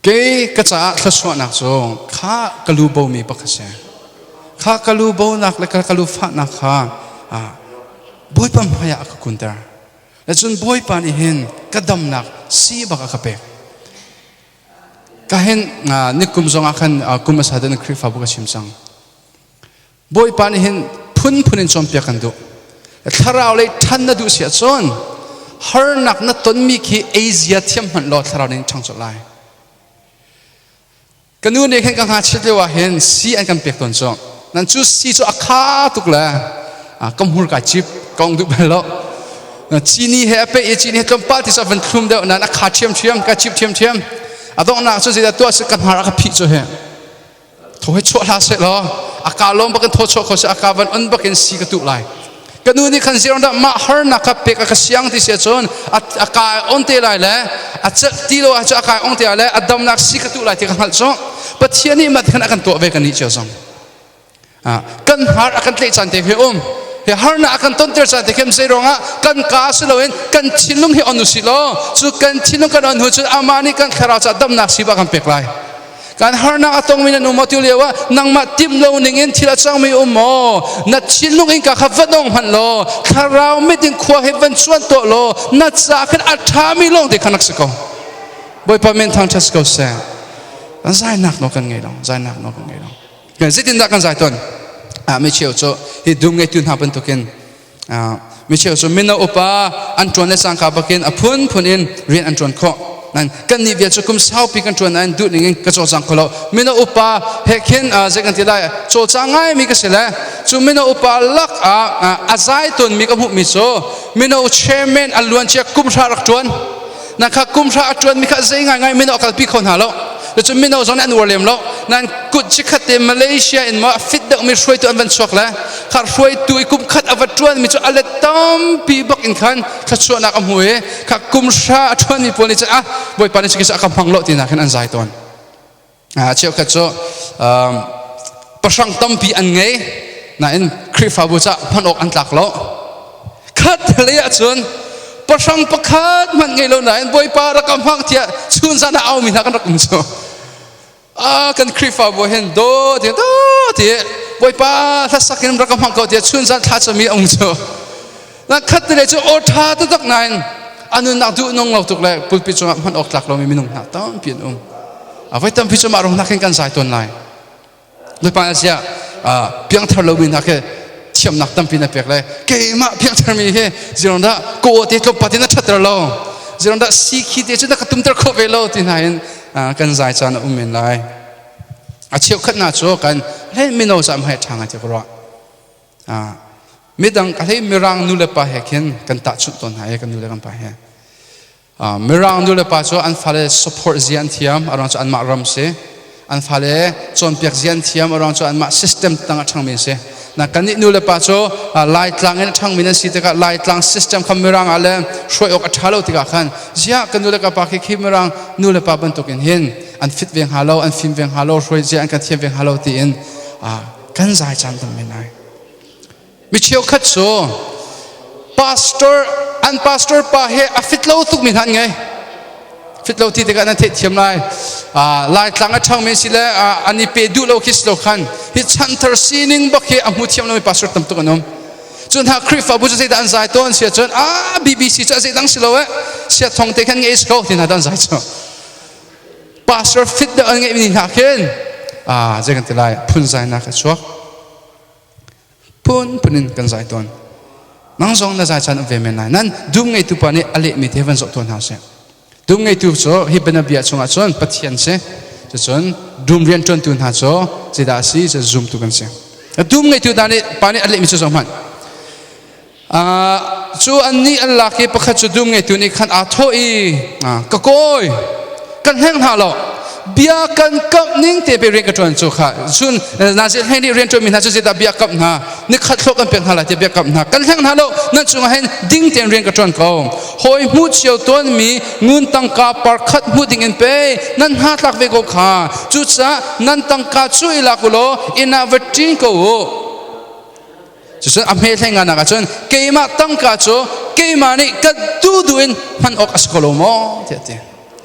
Kei ka caah thluachuahnak cu kha ka lu bomi pakhat si. Kha ka lu bonak le ka lu fahnak kha Bawipa hmaiah a ka kunter. Le cun Bawipa nih hin ka damnak si bak a ka pek. Ka hin nikum zongah khan kum hmasa deuh in Khrihfabu ka chim cang. Bawipa nih hin phunphun in cawnpiak kan duh. Thlarau lei ṭhan na duh si ahcun harnak na tonmi khi Asia thiam hmanh law thlarau ning ṭhang colh lai. Ka nu nih khan ka ngakchiat lio ah hin si an kan pek tawn cu. Nan cu si cu a kha tuk le ka hmur kai cip ka ong duh bal lo. Cini he a peh i cini he tlawmpal ti cu a van thlum deuh nain a kha ṭhiamṭhiam ka cip ṭhiamṭhiam. A donghnak cu zeidah tuah si ka hnar a ka phih cu he. Thaw hi chuah hlah seh law a ka lawm bakin thaw chuah kho seh a ka van on bakin si ka tuh lai. Ka nu nih khan ziarang dah mah harnak kha pek a ka siang ti si ahcun a ka on te lai le a celh ti lo ahcun a ka ong te lai le a damnak si ka tuh lai ti ka hngalh cu Pathian nih mah khan a kan tuah ve kan nih cio zong. Kan har a kan tlaih caan te khi um he harnak a kan tonter caan te khi zei ruangah kan ka si loin kan thinlung hi on usih law cu kan thinlung kan on hu cun amah nih kan thlarau ca damnak si ba kan pek lai. Kan harnak a tongmi nan um maw ti lio ah nangmah timh lo ning in thil a cangmi um maw na thinlung in ka kha va dong hmanh law thlarau mit in khua he van cuan tuah law na ca khan a ṭhami lawng te khan rak si ko. Bawipa men thangṭhat si ko seh. Kan zainak nawl kan ngei lo, zainak nawl kan ngei lo. Zeitindah kan zai tawn? Mi cheu cu hi dum ngeitu hna bantukin mi cheu cu mino upa an ṭuan le cangka bakin a phunphun in rian an ṭuan khawh. Nan kan nih vial cu kum saupi kan ṭuan nain duh ning in ka cawlcang kho lo. Mino upa he khin zei kan ti lai cawlcang ngaimi ka si le cu mino upa lak ah a zai tawnmi ka hmuhmi cu mino chairman a luancia kum hra rak ṭuan. Na kha kum hra a ṭuan mi kha zei ngaingai mino a kalpi kho hna lo. Cun mino zong nih an uar lem lo. Nan kut chikhat te Malaysia in maw a fit deuh mi hruaitu an van chuak le kha hruaitu i kum khat a va ṭuan mi cu a let tampi bak in khan thluachuahnak a hmu i kha kum hra a ṭuan mi pawl nih cun ah Bawipa nih cu a ka hmang lo ti nak hin an zai tawn. Cheukhat cu pahrang tampi an ngei nain Khrihfabu caah hman awk an tlak lo. Khat lei ahcun pahrang pakhat hmanh ngei lo nain Bawipa rak ka hmang tiah chun zan ah aumi hna kan rak um cu. Kan Khrihfabu hin do ti do ti Bawipa hlasak in rak ka hmang ko tiah chun zan thla cami a um cu. Na khat le cu aw ṭha taktak nain a nunnak duh nung lo tuk le pulpit cungah hman awk tlak lomi minung hna tampi an um. A voi tampi cu mah rong nak hin kan zai tawn lai. Bawipa sia piangthar lomi hna khi thiamnak tampi na pek le keimah piangthar mi hi zirong dah ko te tlawmpat in na ṭhatter lo zirong dah si khi te cu na ka tumter khawh ve lo ti hna in kan zai caan a um men lai. A cheukhat hna cu kan hlei mino cam hai ṭha ngai ti ka ruah. Midang ka hlei mirang nu le pa he khin kan tahchunh tawn hna i kan nu le kan pa he. Mirang nu le pa cu an fale support zia an thiam aruang cu anmah ram si. An fale cawnpiak zia an thiam aruang cu anmah system tang a ṭhangmi si. Na kannih nu le pa cu Laitlang in a ṭhangmi nan si tikah Laitlang system kha mirang ah le hruai awk a ṭha lo tikah khan ziah kan nu le ka pa khi khi mirang nu le pa bantukin hin an fit ve hnga lo an fim ve hnga lo hruai zia an kan thiam ve hnga lo tiin kan zai caan tam men lai. Mi cheukhat cu pastor an pastor pa he a fit lo tukmi hna an ngei. Fit lo ti tikah nan theihthiam lai. Laitlang a ṭhangmi si le an i pe duh lo khi si lo khan hi chanthar sining bak hi a hmu thiam lomi pastor tam tuk an um. Cun hna Khrihfabu cu zeidah an zai tawn si ahcun ah BBC cu a zeidang si lo eh sia thong te khan ngei si ko ti hna dah an zai cu. Pastor fit deuh an ngeihmi hna khin zei kan ti lai phunzainak a chuak. Phunphun in kan zai tawn. Nang zong na zai caan um ve men lai. Nan dum ngeitu pa nih a lehmi te van zoh tawn hna sih. Dum ngeitu cu hi bianabia chungah cun Pathian si. Cucun dum rianṭuantu hna cu zeidah a si? Cu zumtu kan si. Dum ngeitu hna nih pa nih a lehmi cu zoh hmanh. Cu annih an lak i pakhat cu dum ngeitu nih khan aa thawh i ka kawi kan hleng hna lo. Bia kan kamh ning te pe rian ka ṭuan cu kha. Cun nazi hlei nih rian ṭuanmi hna cu zeidah bia kamh hna? Nikhat hlawh kan pek hna lai tiah bia kamh hna. Kan hleng hna lo. Nan cungah hin ding tein rian ka ṭuan ko. Hawi hmuh cio tawnmi ngun tangka par khat hmuh ding in pe nan hna tlak ve ko kha. Cucaah nan tangka cu i lak u law inn ah va ṭin ko u. Cucun a hme hlei nganak ahcun keimah tangka cu keimah nih ka duhduh in hman awk a si ko lo maw tiah a ti.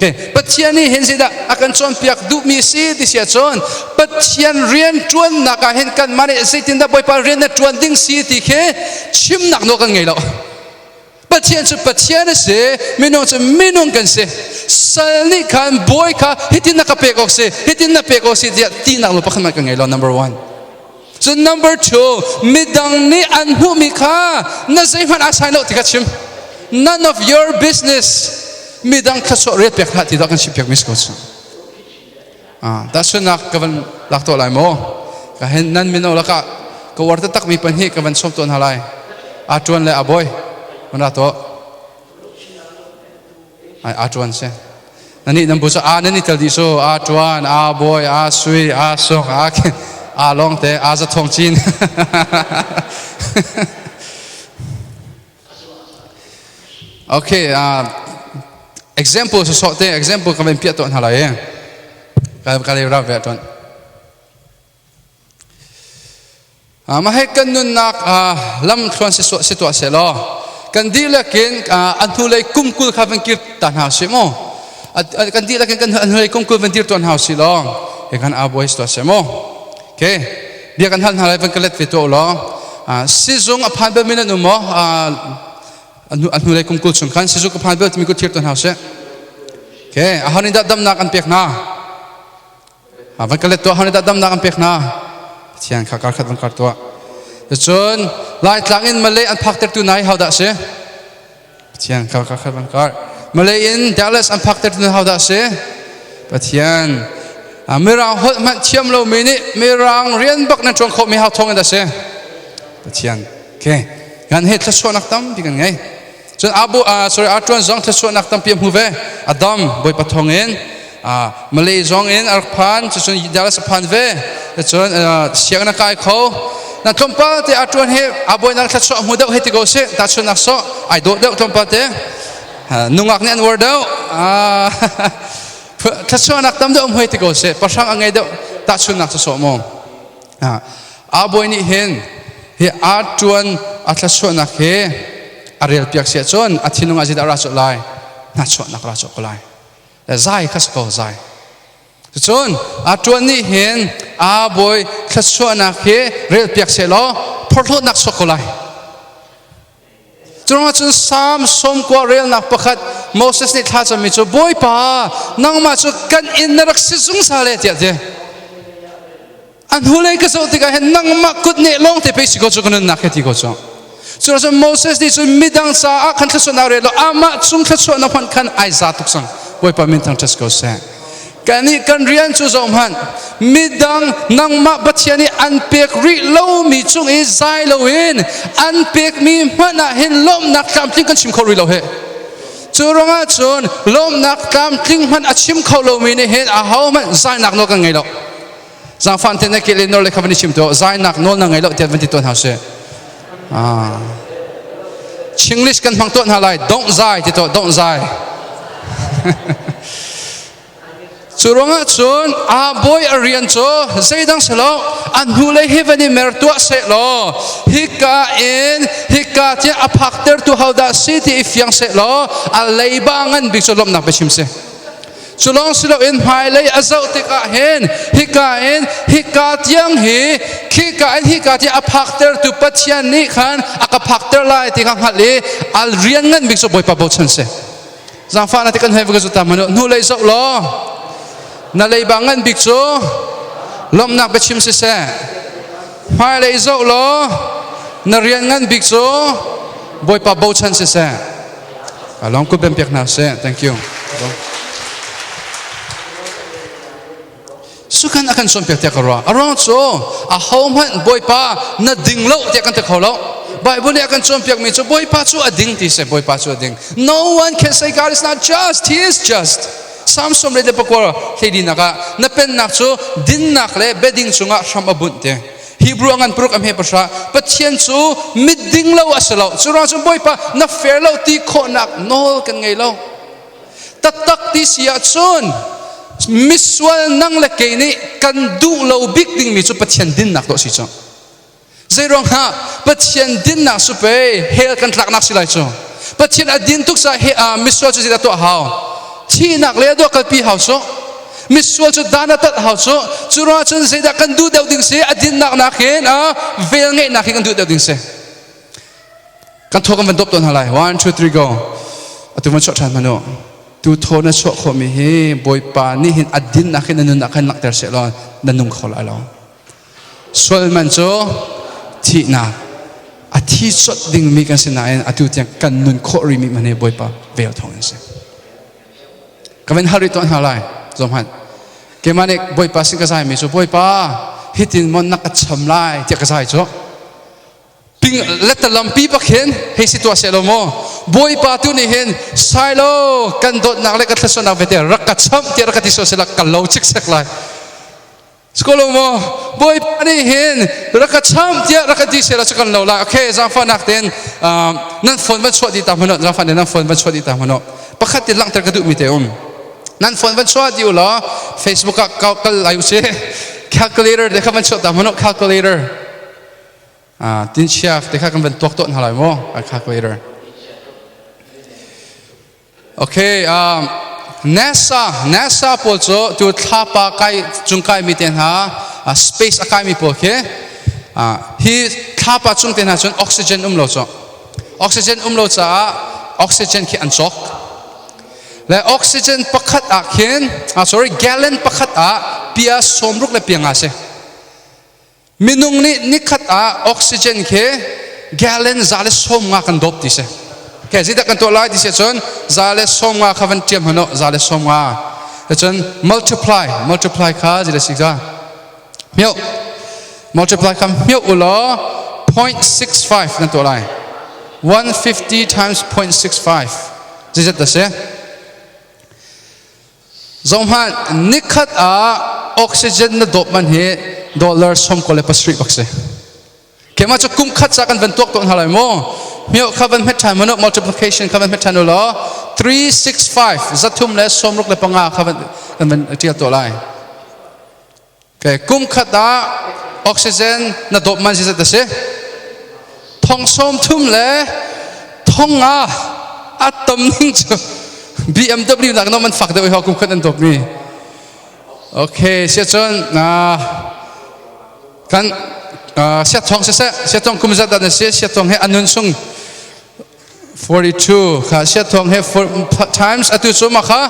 Okay. Pathian nih hin zeidah a kan cawnpiak duhmi si ti si ahcun Pathian rian ṭuannak ah hin kanmah nih zeitindah Bawipa rian na ṭuan ding si ti khi chimnak nawl kan ngei lo. Pathian cu Pathian a si, minung cu minung kan si. Sal nih khan bawi kha hitin na ka pek awk si, hitin na pek awk si tiah tinak nawl pakhat hmanh kan ngei lo number one. Cun number two, midang nih an hmuhmi kha na zeihmanh aa sai lo ti kha chim. None of your business. Midang thluachuah riat pek hlah ti dah kan chimpiakmi si ko cu. Ah, tahchunhnak ka van lak tuah lai maw? Ka hen nan mino lakah ka uar taktak mi pahnih ka van sawm tuah hna lai. A ṭuan le a bawi. Van ra tuah. Ai a ṭuan si. Nani nan bu cu a nan i tel dih su. A ṭuan, a bawi, a sui, a sung, a a lawng te, a za thong cin. Okay, example sawsawh te, example ka van piah tuah hna lai e. Ka le ra ve tuan. Mah he kan nunnak lam thluan si si tuah se law kan dihlak in an hnulei kum 20 kha van kir ta hna si mu kan dihlak in kan hnulei kum 20 van dir tuan hau si law he kan abuai si tuah se mu okay bia kan hal hna lai van ka let ve tuah law sizung a phan bal mi nan um maw a hnulei kum 20 chung khan sizung ka phan bal timi ku thir tuan hau seh okay a han in dah damnak an pek hna van ka let tuah han in dah damnak an pek hna Pathian kha kar khat van kar tuah cun Laitlang in Malay an phak tertu nai hau dah si Pathian kha kha van kar Malay in Dallas an phak ter hau dah si Pathian mirang holh hmanh thiam lo mi nih mirang rian bak nan ṭuan khawh mi hau thawng in dah si Pathian okay kan he thluachuahnak tampi kan ngei cun abu sorry a ṭuan zong thluachuahnak tampi a hmu ve Adam Bawipa thawng in Malay zong in a rak phan cucun Dallas a phan ve cun sianginn a kai kho na tlawmpal te a ṭuan hi a bawinak thluachuah hmu deuh hei ti ko sih tahchunhnak sawh ai dawh deuh tlawmpal te nungak nih an uar deuh thluachuahnak tam deuh um hoi ti ko sih pahrang a ngei deuh tahchunhnak cu sawh mu a bawi nih hin hi a ṭuan a thluachuahnak hi a rel piak siah cun a thinlung ah zeidah ra cawh lai hnachuahnak ra cawh ko lai zai kha si ko zai cun a ṭuan nih hin aa bawi thluachuahnak hi relpiak seh law phorhlawtnak chuak ko lai Curuangah cun Salm 90 relnak pakhat Moses nih thla cammi cu Bawipa nangmah cu kan inn na rak si zungzal e tiah ti a hnulei ka zoh tikah hin nangmah kut nih lawng te pei si ko cu ka nunnak he ti ko cu cu cun Moses nih cun midang caah khan thluachuahnak rel lo amah cung thluachuahnak hmanh khan ai za tuk cang Bawipa min thangṭhat ko seh kan nih kan rian cu zoh hmanh midang nangmah Pathian nih an pek rih lomi cung i zai loin an pekmi hmanh ah hin lawmhnak tlamtling kan chim kho rih lo he cu ruangah cun lawmhnak tlamtling hmanh a chim kho lomi nih hin ahohmanh zainak nawl kan ngei lo Zaangfah te na ke le nawl le kha van i chim tuah zainak nawl na ngei lo tiah van ti tuah hna sih. Ah. Chinglish kan hmang tuah hna lai don't zai ti tuah don't zai. Cu ruangah cun a bawi a rian cu zeidang selo an hnulei hi van i mer tuah seh law hika in hika tiah a phakter tu hodah si ti i fiang seh law a leiba ngan bik cu lawmhnak biachim si. Cu lawng si loin hmailei a zoh tikah hin hika in hika tiang hi khika in hika tiang a phaktertu Pathian nih khan a ka phakter lai ti kha hngalh i al rian ngan bik cu Bawipa bochan si. Zaangfah na ti kan hei va ka zu ta manu hnu lei zoh law na leiba ngan bik cu lawmhnak biachim siseh hmailei zoh law na rian ngan bik cu Bawipa bochan siseh Lawng kut ben piak hna seh. Thank you. Sukan a kan cawnpiak tiah ka ruah. A ruang cu a hohmanh Bawipa na ding lo tiah kan ti kho lo. Bible nih a kan cawnpiak mi cu Bawipa cu a ding ti seh Bawipa cu a ding. No one can say God is not just. He is just. Psalm 39 hleilinak ah na pennak cu dinnak le biading cungah hram a bunh te. Hebrew ngan paruk a hme pasra Pathian cu mitding lo a si lo. Cu ruang cun Bawipa na fair lo ti khawhnak nawl kan ngei lo. Taktak ti si ahcun misual nang le kei nih kan duh lo bik dingmi cu Pathian dinnak dawh si cu. Zeiruang ah Pathian dinnak su pe hell kan tlaknak si lai cu. Pathian a din tuk sa he misual cu zeidah tuah hau? Thihnak le a duah kalpi hau su. Misual cu dan a tat hau su. Cu ruangah cun zeidah kan duh deuh ding si? A dinnak nakin a vel ngeihnak hi kan duh deuh ding si. Kan thaw kan van dop tawn hna lai. One, two, three, go. Atu van chuah ṭhan hmanh u. Tu thaw na chuah khawhmi hi Bawipa nih hin a dinnak hin na nunnak khan langhter seh law na nung kho lai lo. Sual man cu thihnak a thi cot dingmi kan si nain atu tiang kan nun khawh rihmi man hi Bawipa vel thawng in si. Ka van hal rih tuah hna lai. Zom hmanh. Keimah nih Bawipa sin ka zai mi cu Bawipa hitin mon na ka cham lai tiah ka zai cu. Ping letalampi bak hin hei si tuah seh lo maw Bawipa tu nih hin Silo kan dawtnak le ka thlachuahnak vete rak ka chamh tiah rak ka ti sual sila ka lo chiksek lai. Skolo maw Bawipa nih hin rak ka chamh tiah rak ka ti sela cu kan lo lai. Okay, zaangfahnak tein nan phone van chuah dih ta hmanh zaangfah nan phone van chuah dih ta hmanh pakhat te langhter ka duhmi te um. Nan phone van chuah dih u law Facebook ah kal lai u si. Calculator te kha van chuah ta hmanh calculator. Tin chia te kha kan van tuak tawn hna lai maw? Calculator. Okay, NASA NASA pawl cu tu thlapa kai cung kai mi te hna space a kai mi pawl khi hi thlapa cung te hna cun oxygen um lo cu oxygen um lo caah oxygen khi an cawk le oxygen pakhat ah khin sorry gallon pakhat ah pia 60 le pia nga si. Minung nih nikhat ah oxygen khi gallon 150 kan dawp ti si. Okay, zeidah kan tuah lai ti si cun 150 kha van ṭiam hmanh 150. Cun multiply, multiply kha zeidah si ka? Mioh. Multiply kha mioh u law 0.65 nan tuah lai. 150 times 0.65. Zeizat dah si? Zohhmanh, nikhat ah oxygen na dawp man hi dollar 97 bak si. Keimah cu kum khat ca kan van tuak tawn hna lai mu. Mio kha van hmet ṭhan manu multiplication kha van hmet ṭhan law 365 365 kha van kan van ṭial tuah lai. Okay, kum khat ah oxygen na dawp man si zat a si. Thong sawm thum le thong nga a tam ning cu BMW nak no man fak deuh ho kum khat an dawp mi. Okay, sia cun na kan sia thong siseh sia thong kum zat dan si sia thong he anun sung 42 kha sia thong he four times atu cu ma kha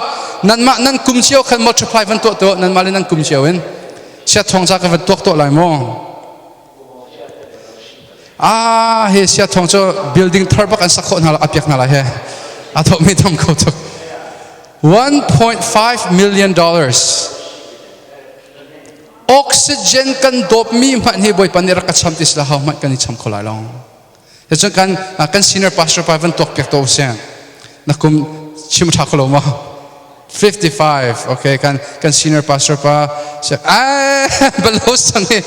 nanmah nan kum cio khan multiply van tuah tuah nanmah le nan kum cio in sia thong ca ka van tuak tuah lai maw ah he sia thong cu building thar bak an sak khawh hna la apiak hna lai he a thawh mi thong kho tuk 1.5 million dollars oxygen kan dawp mi hmanh hi bawipa nih rak ka cham ti sila hau hmanh kan i cham kho lai lo. Cun kan kan senior pastor pa van tuak piak to seh. Na kum chim tha kho lo ma? 55. Okay, kan kan senior pastor pa se ai balo sang hi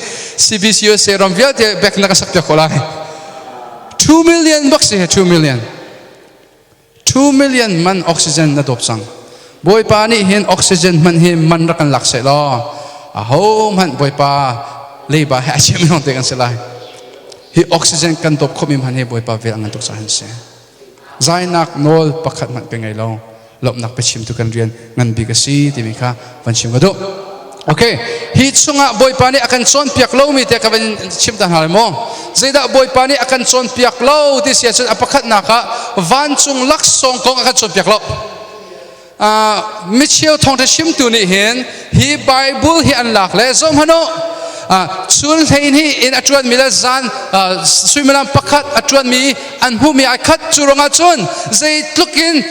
CBC USA ram vialte bek na ka sak piak ko lai. 2 million bak si 2 million. 2 million man oxygen na dawp cang. Bawipa nih hin oxygen hman hi man rak kan lak seh law aho hmanh Bawipa leiba he a chim lawng te kan si lai. Hi oxygen kan dawp khomi hman hi Bawipa vel ngan tuk caah an si. Zainak nawl pakhat hmanh ka ngei lo. Lawmhnak biachimtu kan rian ngan bik a si timi kha van chim ka duh. Okay, hi chungah Bawipa nih a kan cawnpiak lomi te ka van chim ta hna lai maw? Zeidah Bawipa nih a kan cawnpiak lo ti si ahcun a pakhatnak ah vancung laksawng kong a kan cawnpiak lo. Micheu thawngṭha chimtu nih hin hi Bible hi an lak le zoh hmanh u chun hlein hi in a ṭuanmi le zan suimilam pakhat a ṭuanmi an hmuhmi ai khat cu ruangah cun zeitluk in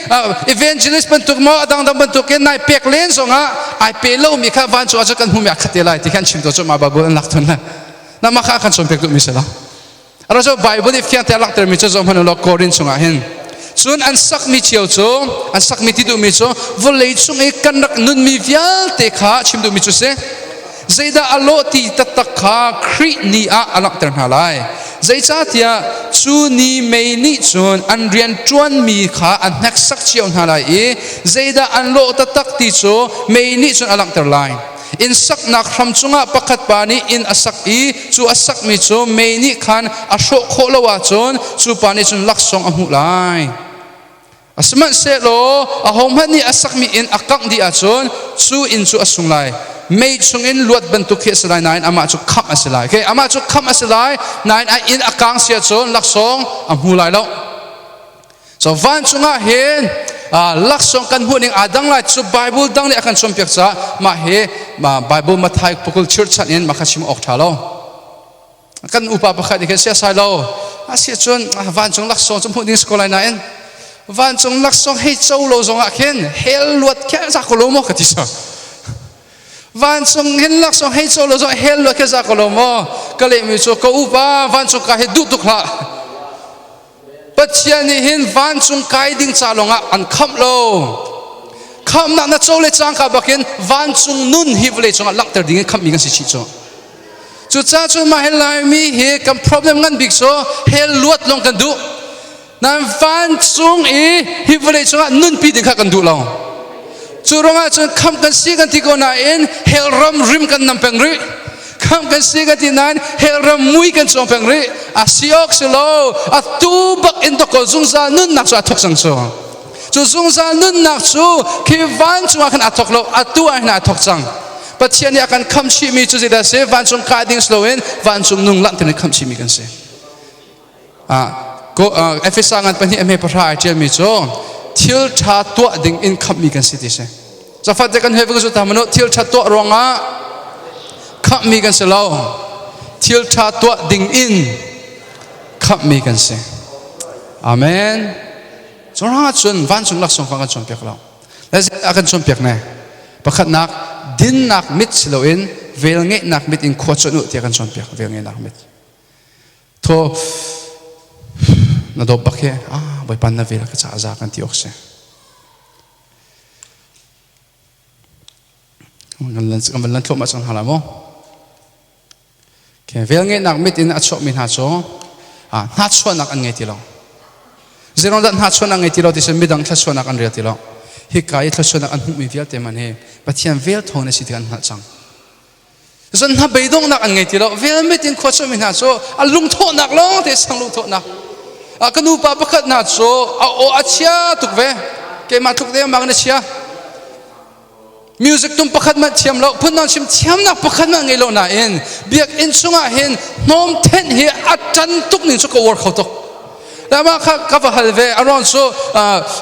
evangelist bantuk maw a dangdang bantuk in nai pek len zongah ai pe lomi kha vancung ah cun kan hmuhmi a khat te lai ti khan chim to cu ma Bible an lak thun le na mah kha kan cawnpiak duhmi si lo. Ara cu Bible i fiang te a langhtermi cu zoh hmanh u law Korin chungah hin. Cun an sakmi cio cu, an sakmi ti duhmi cu vawlei cung i kan rak nunmi vialte kha chim duhmi cu si. Zeidah a lawh ti taktak kha Khrih ni ah a langhter hna lai. Zeicahtiah cu ni mei nih cun an rian ṭuanmi kha a hneksak cio hna lai i zeidah an lawh taktak ti cu mei nih cun a langhter lai. Inn saknak hram cungah pakhat pa nih inn a sak i cu a sakmi cu mei nih khan a hrawh khawh lo ahcun cu pa nih cun laksawng a hmuh lai. Sihmanhsehlaw ahohmanh nih a sakmi inn a kangh dih ahcun cu inn cu a sung lai. Mei chungin luat bantuk khi a si lai nain amah cu khamh a si lai. Okay, amah cu khamh a si lai nain a inn a kang si ahcun laksawng a hmu lai lo. So vancung ah hin laksawng kan hmuh ning aa dang lai cu Bible dang nih a kan cawnpiak caah mah hi Bible Mathai pukul chirhchan in mah kha chim awk ṭha lo. Kan upa pakhat nih khin siasai lo a si cun vancung laksawng cu hmuh ding si ko lai nain vancung laksawng hei co lo zong ah khin hell luat khe za ko lo maw ka ti sa. Vancung hin laksawng hei co lo zong hell luat khe za ko lo maw ka lehmi cu ka upa vancung ka hi duh tuk hlah. Pathian nih hin vancung kai ding ca lawngah an khamh lo. Khamhnak na co le cangka bakin vancung nun hi vawlei cungah langhter ding in khamhmi kan si chih cu. Cucaah cun mah hi Laimi hi kan problem ngan bik cu hell luat lawng kan duh. Nan vancung i hi vawlei cungah nunpi ding kha kan duh lo. Cu ruangah cun khamh kan si kan ti ko nain hell ram rim kan nam peng rih. Khamh kan si kan ti nain hell ram mui kan cawng peng rih. A si awk si lo. A tu bak in dok zungzal nunnak cu a thok cang cu. Cu zungzal nunnak cu khi vancung ah khan a thok lo. A tu ah hin a thok cang. Pathian nih a kan khamh chihmi cu zeidah si? Vancung kai ding si loin vancung nung langhter in khamh chihmi kan si. Efesa ngan pahnih a hme pahra ai ṭialmi cu thil ṭha tuah ding in khamhmi kan si ti si. Cafat te kan hoi va ta manu thil ṭha tuah ruangah khamhmi kan si lo. Thil ṭha tuah ding in khamhmi kan si. Amen. Cu ruangah cun vancung laksawng kha kan cawnpiak lo. A kan cawnpiak ne. Pakhatnak dinnak mit si loin velngeihnak mit in khua cuanh u tiah kan cawnpiak velngeihnak mit. Thaw na dawp bak hi ah Bawipa na vel ka caah za kan ti awk si. Kan van lan thluahmah cang hna lai maw? Okay, vel ngeihnak mit in a chuakmi hna cu hnachuahnak an ngei ti lo. Zeiruang dah hnachuahnak ngei ti lo ti sin midang thluachuahnak an rel ti lo. Hika i thluachuahnak an hmuhmi vialte man hi Pathian vel thawng na si ti an hngalh cang. Cun hnabeidonghnak an ngei ti lo. Velmit in khua chuahmi hna cu a lungthawhnak lawng te sang lungthawhnak. Ka nupa pakhat hna cu a aw a chia tuk ve. Keimah tluk dengmang in a chia. Music tum pakhat hmanh thiam lo, phundang chim thiamnak pakhat hmanh ngei lo nain biakinn chungah hin hnawm thenh hi a ṭan tuk ning cu ka uar kho tuk. Mah kha ka va hal ve aruang cu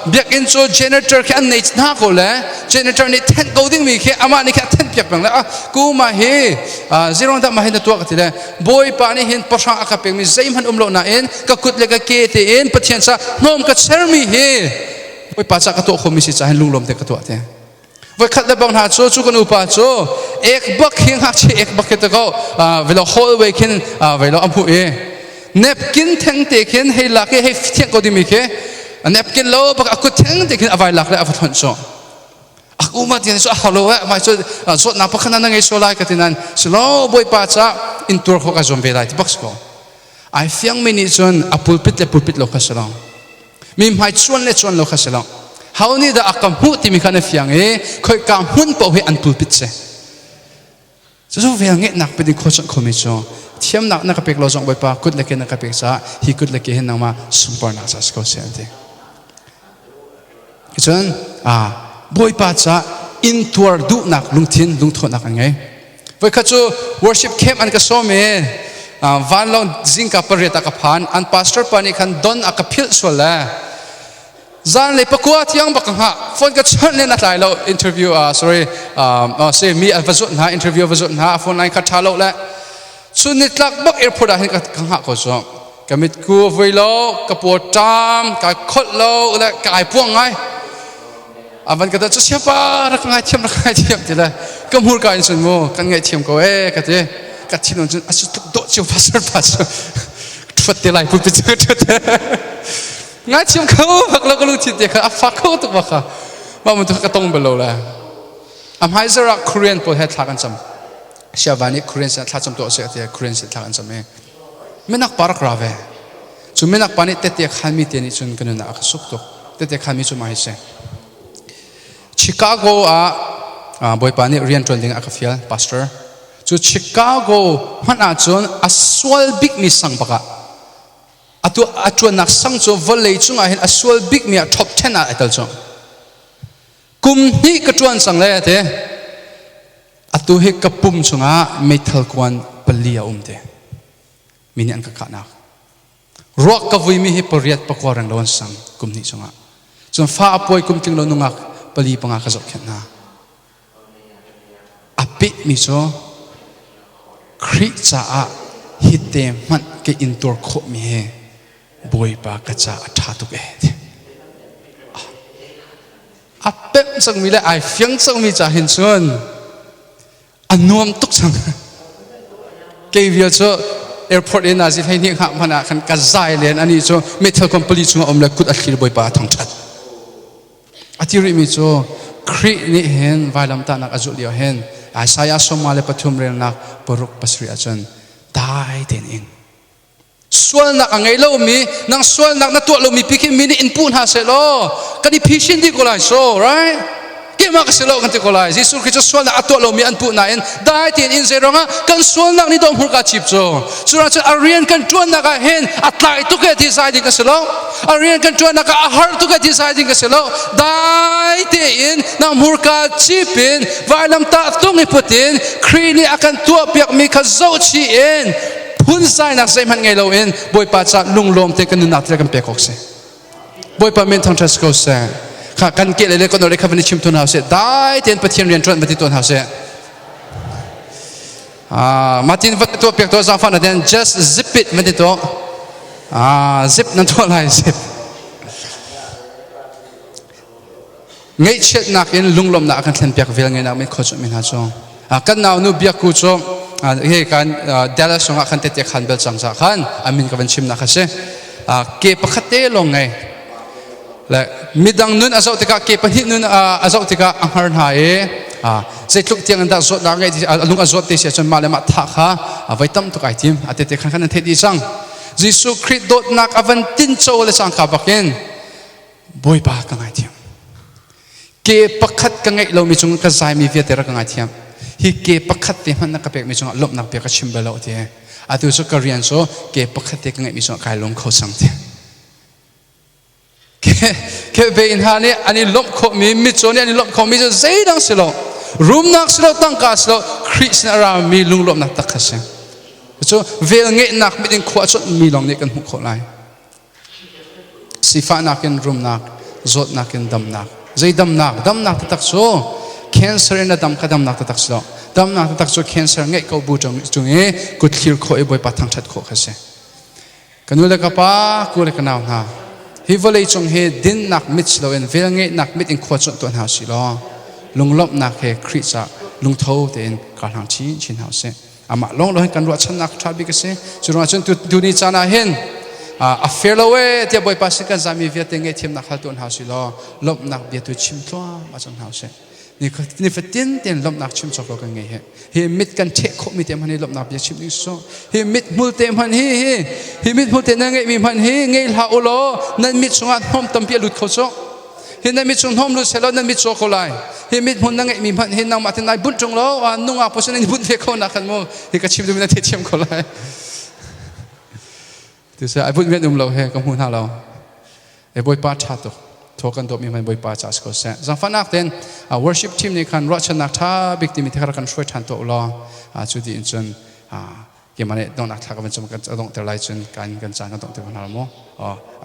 biakinn cu janitor khi an nei hna ko le janitor nih thenh ko dingmi khi amah nih khi a thenh piak peng le ah ku mah hi zirong dah mah hi na tuah ka ti le bawipa nih hin pahrang a ka pekmi zeihmanh um lo nain ka kut le ka ke tein Pathian ca hnawm ka chermi hi bawipa ca ka tuah khomi si ca hin lunglawm te ka tuah te Voikhat le bang hna cu cu kan upa cu ek bak hi ngakchia ek bak khi te ko velo hallway khin velo a hmuh i napkin theng te khin hei lak i hei thiang ko dimi khi napkin lo bak a kut theng te khin a vai lak le a va thlon cu a uma tian cu a halo eh mai cu zawtnak pakhat na ngei so lai ka ti nan silo bawipa ca in tur kho ka zuam ve lai ti bak ko ai fiang mi nih cun a pulpit le pulpit lo kha si lo Mi hmai cuan le cuan lo kha si lo. Ho nih dah a ka hmuh timi kha na fiang i khoika hmun paoh hi an pulpit si. Cucu vel ngeihnak pet in khua cuanh khomi cu thiamnak na ka pek lo zong Bawipa kut le ke na ka pek caah hi kut le ke hin nangmah sunparnak ca si ko seh an ti. Cun Bawipa ca intuar duhnak lungthin lungthawhnak an ngei. Voikhat cu worship camp an ka sawm i vanlawng zingka pariat ah ka phan. An pastor pa nih khan don a ka philh sual le zanlei pakua tiang bak ka hngah. Phone ka chawnh len a tlai lo. Interview sorry si mi an va zawt hna interview va zawt hna phone line kha ṭha lo le chun nitlak bak airport ah hin ka hngah ko cu. Ka mitku a vui lo, ka paw ṭam, kai kholh lo le ka ai puang ngai. A van ka cu siapa rak ngaithiam rak ngaithiam ti le ka hmurka in cun mu kan ngaihthiam ko ee ka ti ka thinlung cun a si tuk dawh cio pastor pa cu ṭhuat te lai pulpit cu ṭhuat te. Ngaithiam kho bak lo ka lungthin te kha a fak kho tuk bak kha. Mah mun tu ka tong bal lo la. A hmaizar ah Korean pawl he thla kan cam. Siava nih Korean sin thla cam tuah seh tiah Korean sin thla kan cam i minak pa rak ra ve. Cu minak pa nih tette khanmi te nih cun ka nunah a ka suk tuk. Tette khanmi cu mah hi si. Chicago ah Bawipa nih rian ṭuan ding a ka fial, pastor. Cu Chicago hmanh ahcun a sual bikmi sang bak ah atu a ṭuannak sang cu vawlei cungah hin a sual bikmi ah top 10 ah ai tel cu. Kum hnih ka ṭuan cang le te. Atu hi ka pum chungah meithal kuan pali a um te. Mi nih an ka kahnak. Ruak ka vuimi hi pariat pakua reng lo an sang kum hnih chungah. Cun fa a puai kum tling lo nungak pali panga ka zohkhenh hna. A pehmi cu Khrih caah hite hmanh ka intuar khawhmi hi Bawipa ka ca a ṭha tuk ee. A pemh cangmi le ai fiang cangmi ca hin cun a nuam tuk cang. Kei vial cu airport in nazi 12 hngah hmanh ah khan ka zai len ani cu meithal company chungah um le kut a thlir Bawipa a thangṭhat. A ti rihmi cu Khrih nih hin vailamtahnak a zulh lio hin Isaiah 43 relnak paruk pasarih ahcun dai tein ing. Sualnak a ngei lomi nang sualnak na tuah lomi pi khi mi nih in puh hna seh law kan i phisin dih ko lai so right? Keimah ka si lo kan ti ko lai. Jesuh Khrist cu sualnak a tuah lomi an puh nain dai tein in zeiruangah kan sualnak nih dawh hmurka chip cu. Cu cun a rian kan ṭuannak ah hin a tlai tuk e ti zai ding ka si lo. A rian kan ṭuannak ah a har tuk e ti zai ding ka si lo. Dai tein nang hmurka chip in vailamtah tung i put in Khrih nih a kan tuahpiakmi kha zohchih in phunzainak zeihmanh ngei loin Bawipa ca lunglawm te kan nunnak te kan pek awk si. Bawipa min thangṭhat si ko seh. Kha kan ke le kan le kha van i chim tu hna seh. Dai tein Pathian rian ṭuan va ti tawn hna seh. Ah, Martin va tuah piak tuah zaangfah na den just zip it van ti tuah. Ah, zip nan tuah lai zip. Ngaihchiatnak in lunglawmhnak a kan thlenpiak vel ngeinak min khuacuanh mi hna cu kan nau nu biakku cu he kan Dallas zongah khan tete khan bel cang ca khan a min ka van chimnak a si. Ke pakhat te lawng ngei le midang nun a zoh tikah ke pahnih nun a zoh tikah a hngar hna i zeitluk tiang in dah zawtnak ngei a lung a zawt te si ahcun mah le mah thah kha voi tam tuk ai tim. A tete khan khan an theih dih cang. Jesuh Khrih dawtnak a van tinco le cangka bakin Bawipa ka ngaithiam. Ke pakhat ka ngeih lomi cung ka zaimi vialte rak ka ngaithiam. Hi ke pakhat te hmanh na ka pekmi cungah lawmhnak bia ka chim bal lo ti. Atu cu ka rian cu ke pakhat te ka ngeihmi cungah kai lawm kho sang ti. Ke ke ve hna nih an i lawmh khawhmi mitcaw nih an i lawmh khawhmi cu zeidang si lo. Rumnak si lo, tangka si lo, Khrih sin a rami lunglawmhnak tak kha si. Cu vel ngeihnak mit in khua a cuanhmi lawng nih kan hmuh khawh lai. Sifahnak in rumnak, zawtnak in damnak. Zei damnak? Damnak taktak cu cancer in a dam kha damnak taktak si lo. Damnak taktak cu cancer ngeih ko bu cung i kut thlir khawh i Bawipa thangṭhat khawh kha si. Ka nu le ka pa, ku le ka nau hna, hi vawlei cung hi dinnak mit si loin vel ngeihnak mit in khua cuanh tuah hna usih law lunglawmhnak he Khrih ca lungtho tein kar hlang chinchin hna usih. Amah lawng lawng hin kan ruahchannak ṭha bik a si. Cu ruangah cun tuni caan ah hin a fair lo ee tiah Bawipa sin kan zami vialte ngaihthiamnak hal tuah hna usih law lawmhnak bia tu chim thluahmah cang hna usih. Nifatin tein lawmhnak chim cawk lo kan ngei hi. Hi mit kan ṭheh khawhmi te hmanh hi lawmhnak bia chim ding si. Hi mit hmul te hmanh hi hi hi mit hmul te nan ngeihmi hmanh hi ngei hlah u law nan mit chungah hnawm tampi a lut kho cu. Hi nan mit chung hnawm lut sehlaw nan mit caw ko lai. Hi mit hmun na ngeihmi hmanh hi nangmah tin nai bunh ṭung lo a nungak pawl sin in bunh ve ko na khan mu. Hi ka chim duhmi na theithiam ko lai. Ti seh ai bunh men um lo he ka hmu hna lo. E Bawipa ṭha tuk. Thaw kan dawtmi hman Bawipa ca si ko seh. Zangfahnak ten worship team nih khan ruahchannak ṭha bik timi te kha kan hruai ṭhan tuah u law cu ti in cun keimah nih donghnak thla ka van cam kan donghter lai cun kan kan caan kan donghter hna maw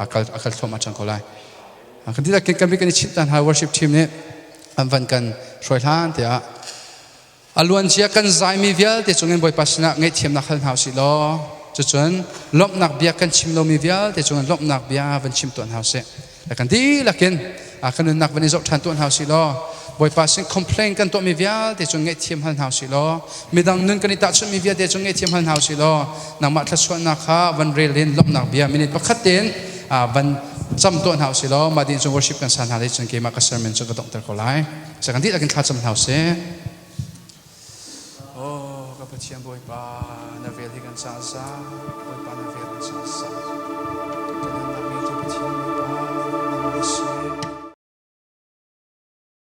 akal akal thluahmah cang ko lai. Kan ti kan kan i chimh ta hna worship team nih an van kan hruai hlan tiah a luancia kan zaimi vialte cungin Bawipa sinah ngaihthiamnak hal hna usih law cucun lawmhnak bia kan chim lomi vialte cungin lawmhnak bia van chim tuah hna usih. Kan dihlak in kan nunnak van i zoh ṭhan tuah hna usih law Bawipa sin complain kan tuahmi vialte cung ngaihthiam hal hna usih law midang nun kan i tahchunhmi vialte cung ngaihthiam hal hna usih law nangmah thluachuahnak kha van rel in lawmhnak bia minute pakhat tein van Cam tuah hna usih law mah dih cun worship kan sa hna lai cun keimah ka sermon cu ka donghter ko lai. Sa kan dihlak in thla cam hna usih. Oh, ka Pathian Bawipa, na vel hi kan ca za. Bawipa na vel kan ca za. Kan nunnak ngeitu Pathian Bawipa, nangmah na si.